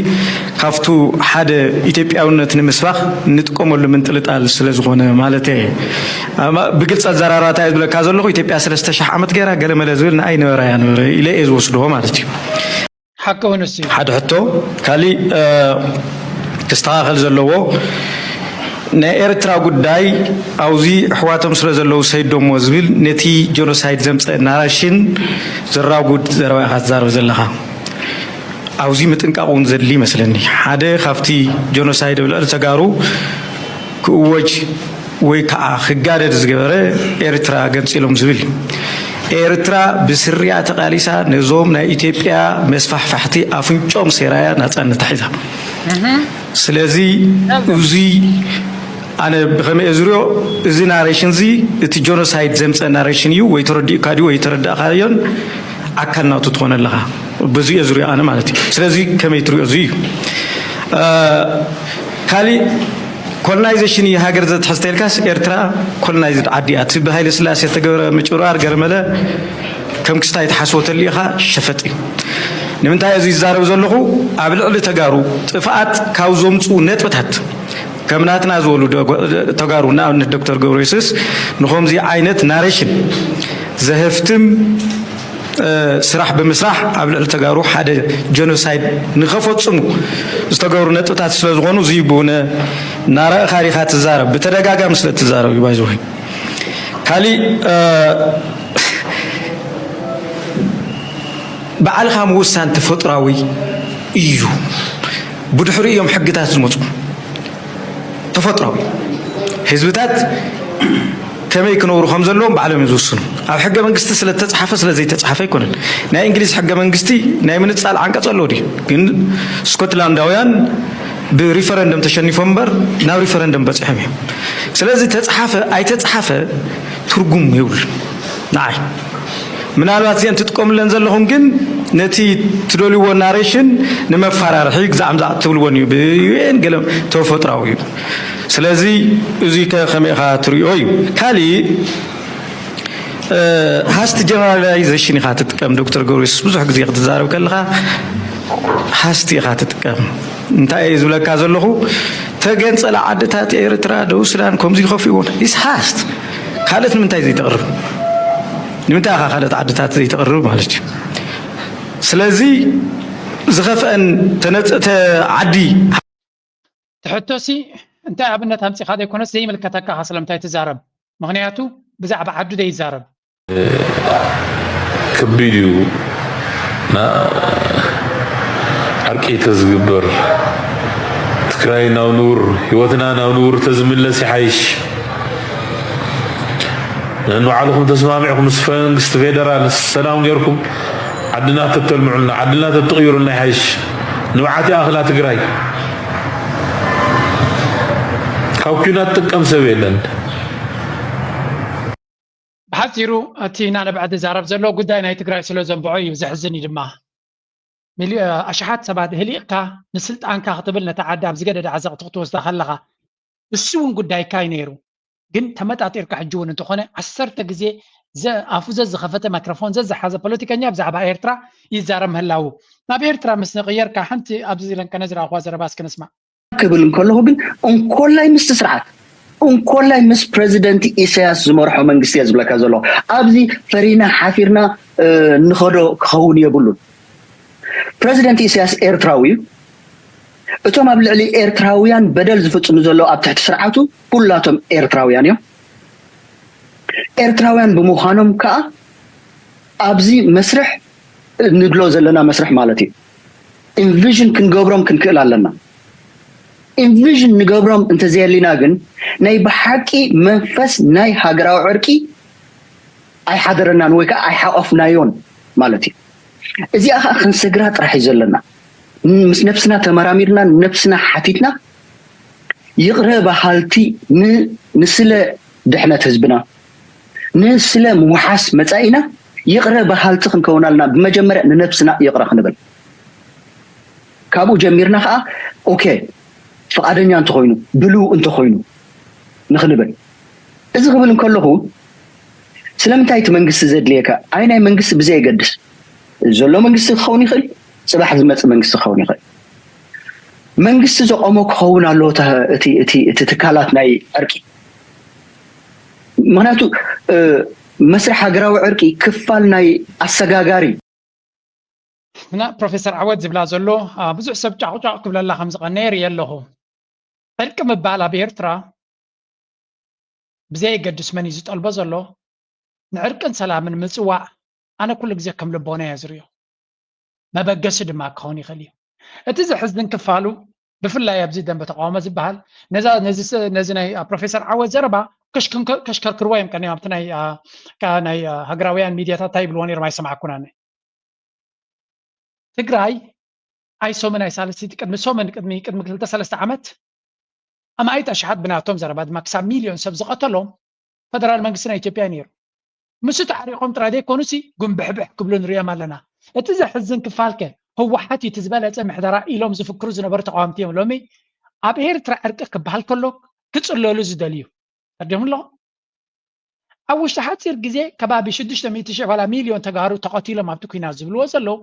ካብቱ ሓደ ኢትዮጵያውነት ንምስባኽ እንጥቀመሉ ምንጥልጣል ስለ ዝኾነ ማለት እየ። ብግልፂ ኣዘራርባ እንታይ ዝብለካ ዘለኹ ኢትዮጵያ ሰለስተ ሽሕ ዓመት ገይራ ገለመለ ዝብል ንኣይ ነበራ እያ ነበረ ኢለ እየ ዝወስድዎ ማለት እዩ። ሓቂ እውን እሱ እዩ። ሓደ ሕቶ ካሊእ ክስተኻኸል ዘለዎ ናይ ኤርትራ ጉዳይ ኣብዚ ኣሕዋቶም ስለ ዘለዉ ሰይዶሞ ዝብል ነቲ ጀኖሳይድ ዘምፀ ናራሽን ዘራጉድ ዘረባ ኢኻ ትዛረብ ዘለኻ። ኣብዚ ምጥንቃቕ እውን ዘድሊ ይመስለኒ። ሓደ ካብቲ ጀኖሳይድ ኣብ ልዕሊ ተጋሩ ክእወጅ ወይ ከዓ ክጋደድ ዝገበረ ኤርትራ ገንፂሎም ዝብል እዩ። ኤርትራ ብስሪኣ ተቓሊሳ ነዞም ናይ ኢትዮጵያ መስፋሕፋሕቲ ኣፍንጮም ሴራያ ናፃነት ሒዛ። ስለዚ እዚ ኣነ ብኸመይ እየ ዝሪኦ እዚ ናሬሽን እዚ እቲ ጆኖሳይድ ዘምፀ ናሬሽን እዩ ወይ ተረዲእካ ድዩ ወይ ተረዳእካዮን ኣካል ናቱ ትኾነ ኣለኻ። በዚ እየ ዝሪኦ ኣነ ማለት እዩ። ስለዚ ከመይ ትሪኦ እዚ እዩ። ካሊእ ኮሎናይዜሽን እዩ ሃገር ዘትሕዝ ተልካስ ኤርትራ ኮሎናይዝድ ዓዲ እያ። እቲ ብሃይለ ስላሴ ተገበረ ምጭርባር ገርመለ ከም ክስታይ ተሓስቦ ተልኢኻ ሸፈጥ እዩ። ንምንታይ እዚ ይዛረብ ዘለኹ ኣብ ልዕሊ ተጋሩ ጥፍኣት ካብ ዘምፅኡ ነጥብታት ከም ናትና ዝበሉ ተጋሩ ንኣብነት ዶክተር ገብረየሱስ ንኸምዚ ዓይነት ናሬሽን ዘህፍትም ስራሕ ብምስራሕ ኣብ ልዕሊ ተጋሩ ሓደ ጀኖሳይድ ንኸፈፅሙ ዝተገብሩ ነጥብታት ስለ ዝኾኑ እዚ ብውነ እናረእኻ ዲኻ ትዛረብ ብተደጋጋሚ ስለ ትዛረብ እዩ ባይዘወይ ካሊእ ባዕልኻ ምውሳን ተፈጥራዊ እዩ ብድሕሪ እዮም ሕግታት ዝመፁ ተፈጥራዊ ህዝብታት ከመይ ክነብሩ ከም ዘለዎም ባዕሎም እዮም ዝውስኑ ኣብ ሕገ መንግስቲ ስለ ተፅሓፈ ስለ ዘይተፅሓፈ ኣይኮነን ናይ እንግሊዝ ሕገ መንግስቲ ናይ ምንፃል ዓንቀፅ ኣለዎ ድዩ ግን ስኮትላንዳውያን ብሪፈረንደም ተሸኒፎም እምበር ናብ ሪፈረንደም በፂሖም እዮም ስለዚ ተፅሓፈ ኣይተፅሓፈ ትርጉም የብሉን ንዓይ ምናልባት እዚአን ትጥቀምለን ዘለኹም ግን ነቲ ትደልይዎ ናሬሽን ንመፋራርሒ ግዛዕ ምዛዕ ትብልዎን እዩ ብዩኤን ገለ ተፈጥራዊ እዩ ስለዚ እዚ ከመይ ኢኻ ትሪኦ እዩ ካሊእ ሃስት ጀነራላይዜሽን ኢኻ ትጥቀም ዶክተር ገብረየሱስ ብዙሕ ግዜ ክትዛረብ ከለኻ ሃስት ኢኻ ትጥቀም እንታይ እየ ዝብለካ ዘለኹ ተገንፀላ ዓድታት ኤርትራ ደቡብ ሱዳን ከምዚ ይኸፍእዎ ኢስ ሃስት ካልእት ንምንታይ ዘይተቕርብ ንምንታይ ኢኻ ካልእት ዓድታት ዘይተቕርብ ማለት እዩ ስለዚ ዝኸፍአን ተነፅተ ዓዲ ትሕቶሲ እንታይ ኣብነት ኣምፂኻ ዘይኮነስ ዘይምልከተካ ኢኻ ስለምንታይ ትዛረብ ምኽንያቱ ብዛዕባ ዓዱ ዘይዛረብ ከቢድ እዩ እና ዓርቂ ተዝግበር ትግራይ ናብ ንቡር ህይወትና ናብ ንቡር ተዝምለስ ይሓይሽ ንባዕልኹም ተስማሚዕኩም ምስ መንግስቲ ፌደራል ሰላም ጌርኩም ዓድና ተተልምዑልና ዓድና ተትቕይሩልና ይሓይሽ ንብዓት ይኣኽላ ትግራይ ካብ ኲናት ጥቀም ሰብ የለን ብሓፂሩ እቲ ናነብዐ ዝዛረብ ዘሎ ጉዳይ ናይ ትግራይ ስለ ዘንብዖ እዩ ዘሕዝን እዩ ድማ ኣሽሓት ሰባት ህሊቕካ ንስልጣንካ ክትብል ነታ ዓዲ ኣብ ዝገደደ ዓዘቕቲ ክትወስዳ ከለኻ እሱ እውን ጉዳይካ እዩ ነይሩ ግን ተመጣጢርካ ሕጂ እውን እንተኾነ ዓሰርተ ግዜ ኣፉ ዘዝኸፈተ ማይክሮፎን ዘዝሓዘ ፖለቲከኛ ብዛዕባ ኤርትራ ይዛረብ ምህላዉ ናብ ኤርትራ ምስ ንቕየርካ ሓንቲ ኣብዚ ለንቀነ ዝረኣኹዋ ዘረባ እስኪ ንስማዕ ክብል እንከለኹ ግን እንኮላይ ምስቲ ስርዓት እንኮላይ ምስ ፕረዚደንት ኢሳያስ ዝመርሖ መንግስቲ እየ ዝብለካ ዘሎ። ኣብዚ ፈሪና ሓፊርና ንኸዶ ክኸውን የብሉን። ፕረዚደንት ኢሳያስ ኤርትራዊ እዩ። እቶም ኣብ ልዕሊ ኤርትራውያን በደል ዝፍጽሙ ዘለዉ ኣብ ትሕቲ ስርዓቱ ኩላቶም ኤርትራውያን እዮም። ኤርትራውያን ብምዃኖም ከዓ ኣብዚ መስርሕ ንድሎ ዘለና መስርሕ ማለት እዩ። ኢንቪዥን ክንገብሮም ክንክእል ኣለና። ኢንቪዥን ንገብሮም እንተዘየሊና ግን ናይ ብሓቂ መንፈስ ናይ ሃገራዊ ዕርቂ ኣይሓደረናን ወይ ከዓ ኣይሓቆፍናዮን ማለት እዩ። እዚኣ ከዓ ክንሰግራ ጥራሕ እዩ ዘለና። ምስ ነብስና ተመራሚርና ነብስና ሓቲትና ይቕረ በሃልቲ ንስለ ድሕነት ህዝብና ንስለ ምውሓስ መጻኢና ይቕረ በሃልቲ ክንከውን ኣለና። ብመጀመርያ ንነብስና ይቕረ ክንብል፣ ካብኡ ጀሚርና ከዓ ኦኬ ፍቓደኛ እንተኾይኑ ድልው እንተኾይኑ ንክንብል። እዚ ክብል እንከለኹ ስለምንታይ እቲ መንግስቲ ዘድልየካ? ኣይ ናይ መንግስቲ ብዘየገድስ ዘሎ መንግስቲ ክኸውን ይኽእል፣ ፅባሕ ዝመፅእ መንግስቲ ክኸውን ይኽእል። መንግስቲ ዘቆሞ ክኸውን ኣለዎ እቲ ትካላት ናይ ዕርቂ። ምክንያቱ መስርሕ ሃገራዊ ዕርቂ ክፋል ናይ ኣሰጋጋሪ እና ፕሮፌሰር ዓወት ዝብላ ዘሎ ብዙሕ ሰብ ጫቑጫቕ ክብለላ ከም ዝቐነየ ርኢ ኣለኹ። ዕርቂ ምባል ኣብ ኤርትራ ብዘየገድስ መን እዩ ዝጠልቦ ዘሎ ንዕርቅን ሰላምን ምፅዋዕ ኣነ ኩሉ ግዜ ከም ልቦና እየ ዝሪኦ። መበገሲ ድማ ክኸውን ይኽእል እዩ። እቲ ዘሕዝን ክፋሉ ብፍላይ ኣብዚ ደንበ ተቃውሞ ዝበሃል ነዚ ናይ ፕሮፌሰር ዓወት ዘረባ ከሽከርክርዎ እዮም ቀኒም ኣብቲ ናይ ሃገራውያን ሚድያታት እንታይ ይብልዎ ነይሮም ኣይሰማዕኩን ኣነ። ትግራይ ኣይሶምን ኣይሳልሲት ቅድሚ ሶምን ቅድሚ ቅድሚ ክልተ ሰለስተ ዓመት ኣማኢት ኣሽሓት ብናቶም ዘረባ ድማ ክሳብ ሚልዮን ሰብ ዝቐተሎም ፈደራል መንግስቲ ናይ ኢትዮጵያ ነይሩ። ምስ ተዓሪቆም ጥራይ ዘይኮኑሲ ጉንብሕብሕ ክብሉ ንሪኦም ኣለና። እቲ ዘሕዝን ክፋልከ ህወሓት እዩ እቲ ዝበለፀ ምሕደራ ኢሎም ዝፍክሩ ዝነበሩ ተቃወምቲ እዮም ሎሚ ኣብ ኤርትራ ዕርቂ ክበሃል ከሎ ክፅለሉ ዝደልዩ። ተርዲኦም ኣለኹ ኣብ ውሽጢ ሓፂር ግዜ ከባቢ ሽዱሽተ ሚእቲ ሺሕ ዋላ ሚልዮን ተጋሩ ተቐቲሎም ኣብቲ ኩናት ዝብልዎ ዘለዉ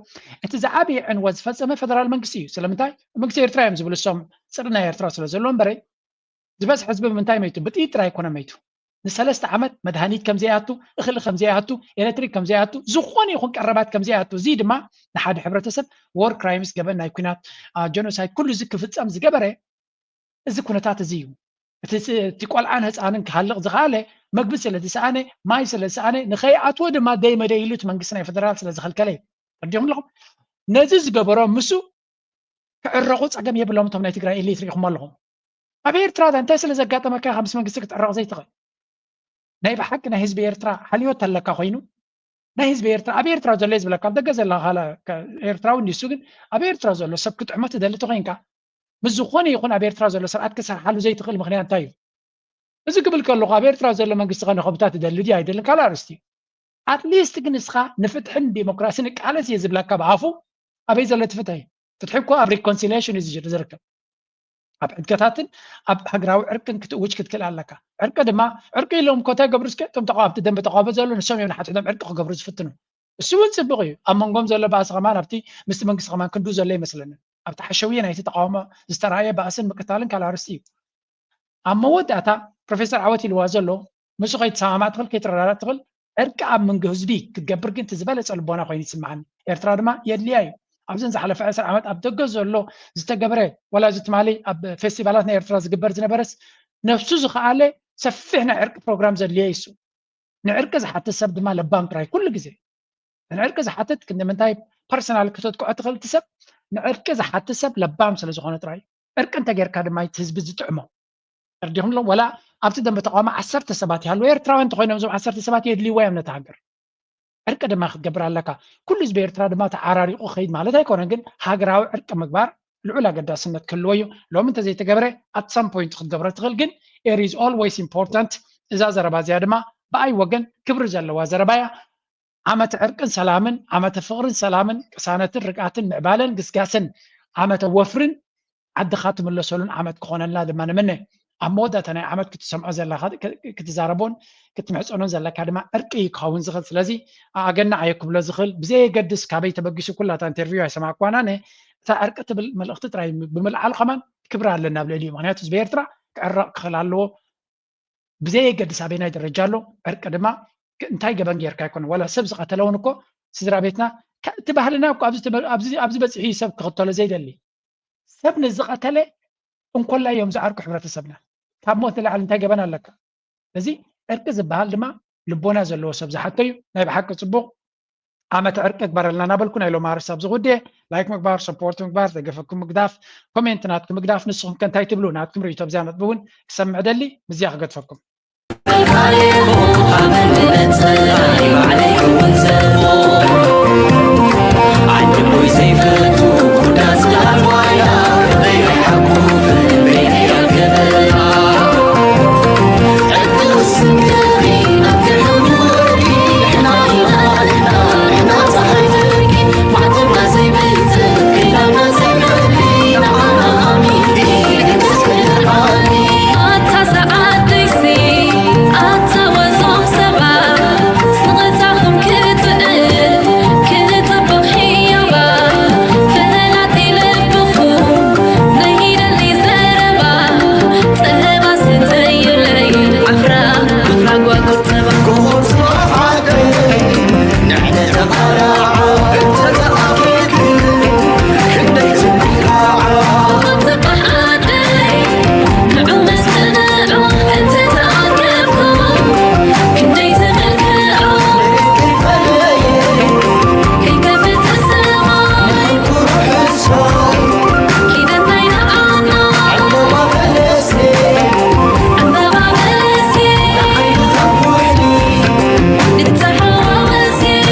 እቲ ዝዓበየ ዕንወት ዝፈፀመ ፈደራል መንግስቲ እዩ። ስለምንታይ መንግስቲ ኤርትራ እዮም ዝብሉ እሶም ፅሪ ናይ ኤርትራ ስለ ዘሎ እምበረ ዝበዝሕ ህዝቢ ብምንታይ መይቱ? ብጥይት ጥራይ ኣይኮነ መይቱ። ንሰለስተ ዓመት መድሃኒት ከም ዘይኣቱ፣ እኽሊ ከም ዘይኣቱ፣ ኤሌክትሪክ ከም ዘይኣቱ፣ ዝኾነ ይኹን ቀረባት ከም ዘይኣቱ፣ እዚ ድማ ንሓደ ሕብረተሰብ ዎር ክራይምስ ገበን ናይ ኩናት ጀኖሳይድ ኩሉ እዚ ክፍፀም ዝገበረ እዚ ኩነታት እዚ እዩ። እቲ ቆልዓን ህፃንን ክሃልቕ ዝኸኣለ መግቢ ስለ ዝሰኣነ፣ ማይ ስለ ዝሰኣነ፣ ንኸይኣትዎ ድማ ደይ መደይ ኢሉ እቲ መንግስቲ ናይ ፈደራል ስለ ዝኸልከለ እዩ። ተረዲኹም ኣለኹም? ነዚ ዝገበሮ ምሱ ክዕረቑ ፀገም የብሎም። እቶም ናይ ትግራይ ኤሊት ሪኢኹም ኣለኹም። ኣብ ኤርትራ እንታይ ስለ ዘጋጠመካ ኢኻ ምስ መንግስቲ ክትዕረቕ ዘይትኽእል? ናይ ብሓቂ ናይ ህዝቢ ኤርትራ ሓልዮት ኣለካ ኮይኑ ናይ ህዝቢ ኤርትራ ኣብ ኤርትራ ዘሎ ዝብለካ ኣብ ደገ ዘላ ካላ ኤርትራዊ እንዲሱ ግን ኣብ ኤርትራ ዘሎ ሰብ ክትጥዕሞ ትደሊ ተኮይንካ ምስ ዝኾነ ይኹን ኣብ ኤርትራ ዘሎ ስርዓት ክሰርሓሉ ዘይትኽእል ምኽንያት እንታይ እዩ? እዚ ክብል ከለኹ ኣብ ኤርትራ ዘሎ መንግስቲ ከነኸብታ ትደሊ ድዩ ኣይደልን ካልእ ኣርእስቲ እዩ። ኣትሊስት ግን ንስኻ ንፍትሕን ዲሞክራሲን እቃለስ እየ ዝብለካ ብኣፉ ኣበይ ዘሎ እቲ ፍትሒ? ፍትሒ እኮ ኣብ ሪኮንሲሊሽን እዩ ዝርከብ። ኣብ ሕድገታትን ኣብ ሃገራዊ ዕርቅን ክትእውጅ ክትክእል ኣለካ። ዕርቂ ድማ ዕርቂ ኢሎም እኮ እንታይ ገብሩ እስከ እቶም ተቃወምቲ ደንበ ተቃውሞ ዘሎ ንሶም እዮም ንሓድሕዶም ዕርቂ ክገብሩ ዝፍትኑ። እሱ እውን ፅቡቅ እዩ። ኣብ መንጎም ዘሎ ባእሲ ከማን ኣብቲ ምስቲ መንግስቲ ከማን ክንዱ ዘሎ ይመስለንን። ኣብቲ ሓሸውየ ናይቲ ተቃውሞ ዝተረኣየ ባእስን ምቅታልን ካልእ ኣርእስቲ እዩ። ኣብ መወዳእታ ፕሮፌሰር ዓወት ኢልዋ ዘሎ ምስኡ ከይትሰማማዕ ትኽእል ከይትረዳዳእ ትኽእል ዕርቂ ኣብ መንጎ ህዝቢ ክትገብር ግን እቲ ዝበለፀ ልቦና ኮይኑ ይስምዓኒ። ኤርትራ ድማ የድልያ እዩ። ኣብዘን ዝሓለፈ ዕስራ ዓመት ኣብ ደገ ዘሎ ዝተገብረ ዋላ እዚ ትማሊ ኣብ ፌስቲቫላት ናይ ኤርትራ ዝግበር ዝነበረስ ነብሱ ዝኸኣለ ሰፊሕ ናይ ዕርቂ ፕሮግራም ዘድልዮ እዩ እሱ። ንዕርቂ ዝሓትት ሰብ ድማ ለባም ጥራይ ኩሉ ግዜ ንዕርቂ ዝሓትት ክንዲ ምንታይ ፐርሰናል ክተጥቅዖ ትኽእል እቲ ሰብ ንዕርቂ ዝሓትት ሰብ ለባም ስለ ዝኾነ ጥራይ እዩ። ዕርቂ እንተጌርካ ድማ እቲ ህዝቢ ዝጥዕሞ። ተረዲኹም ኣለኹም? ወላ ኣብቲ ደንበ ተቃውሞ ዓሰርተ ሰባት ይሃልዉ ኤርትራውያን እንተኾይኖም እዞም ዓሰርተ ሰባት የድልይዋ እዮም ነታ ሃገር። ዕርቂ ድማ ክትገብር ኣለካ። ኩሉ ህዝቢ ኤርትራ ድማ ተዓራሪቑ ክኸይድ ማለት ኣይኮነን፣ ግን ሃገራዊ ዕርቂ ምግባር ልዑል ኣገዳስነት ክህልዎ እዩ። ሎሚ እንተዘይተገብረ at some point ክትገብሮ ትኽእል፣ ግን there is always important። እዛ ዘረባ እዚኣ ድማ ብኣይ ወገን ክብሪ ዘለዋ ዘረባ እያ። ዓመተ ዕርቅን ሰላምን፣ ዓመተ ፍቕርን ሰላምን፣ ቅሳነትን ርግኣትን ምዕባለን ግስጋስን፣ ዓመተ ወፍርን ዓድኻ ትምለሰሉን ዓመት ክኾነልና ድማ ንምነ። ኣብ መወዳእታ ናይ ዓመት ክትሰምዖ ዘለካ ክትዛረቦን ክትምሕፀኖን ዘለካ ድማ ዕርቂ እዩ ክኸውን ዝኽእል። ስለዚ ኣገና ኣየ ክብሎ ዝኽእል ብዘየገድስ ካበይ ተበጊሱ ኩላታ ኢንተርቪው ኣይሰማዕኳን ኣነ እታ ዕርቂ ትብል መልእኽቲ ጥራይ ብምልዓል ከማን ክብሪ ኣለና ኣብ ልዕሊኡ። ምክንያቱ ህዝቢ ኤርትራ ክዕረቕ ክኽእል ኣለዎ። ብዘየገድስ ኣበይናይ ደረጃ ኣሎ ዕርቂ ድማ እንታይ ገበን ጌርካ ኣይኮነ ዋላ ሰብ ዝቐተለ እውን እኮ ስድራ ቤትና እቲ ባህልና እኮ ኣብዚ በፂሑ ሰብ ክኽተሎ ዘይደሊ ሰብ ንዝቐተለ እንኮላይ እዮም ዝዓርቁ ሕብረተሰብና ካብ ሞት ንላዕሊ እንታይ ገበን ኣለካ እዚ ዕርቂ ዝበሃል ድማ ልቦና ዘለዎ ሰብ ዝሓቶ እዩ ናይ ብሓቂ ፅቡቕ ዓመት ዕርቂ ግበረልና እናበልኩ ናይ ሎማርስ ኣብዚ ጉድየ ላይክ ምግባር ሰፖርት ምግባር ደገፈኩም ምግዳፍ ኮሜንት ናትኩም ምግዳፍ ንስኹም ከ እንታይ ትብሉ ናትኩም ርእይቶ ብዚያ ነጥቢ እውን ክሰምዕ ደሊ ምዚያ ክገድፈኩም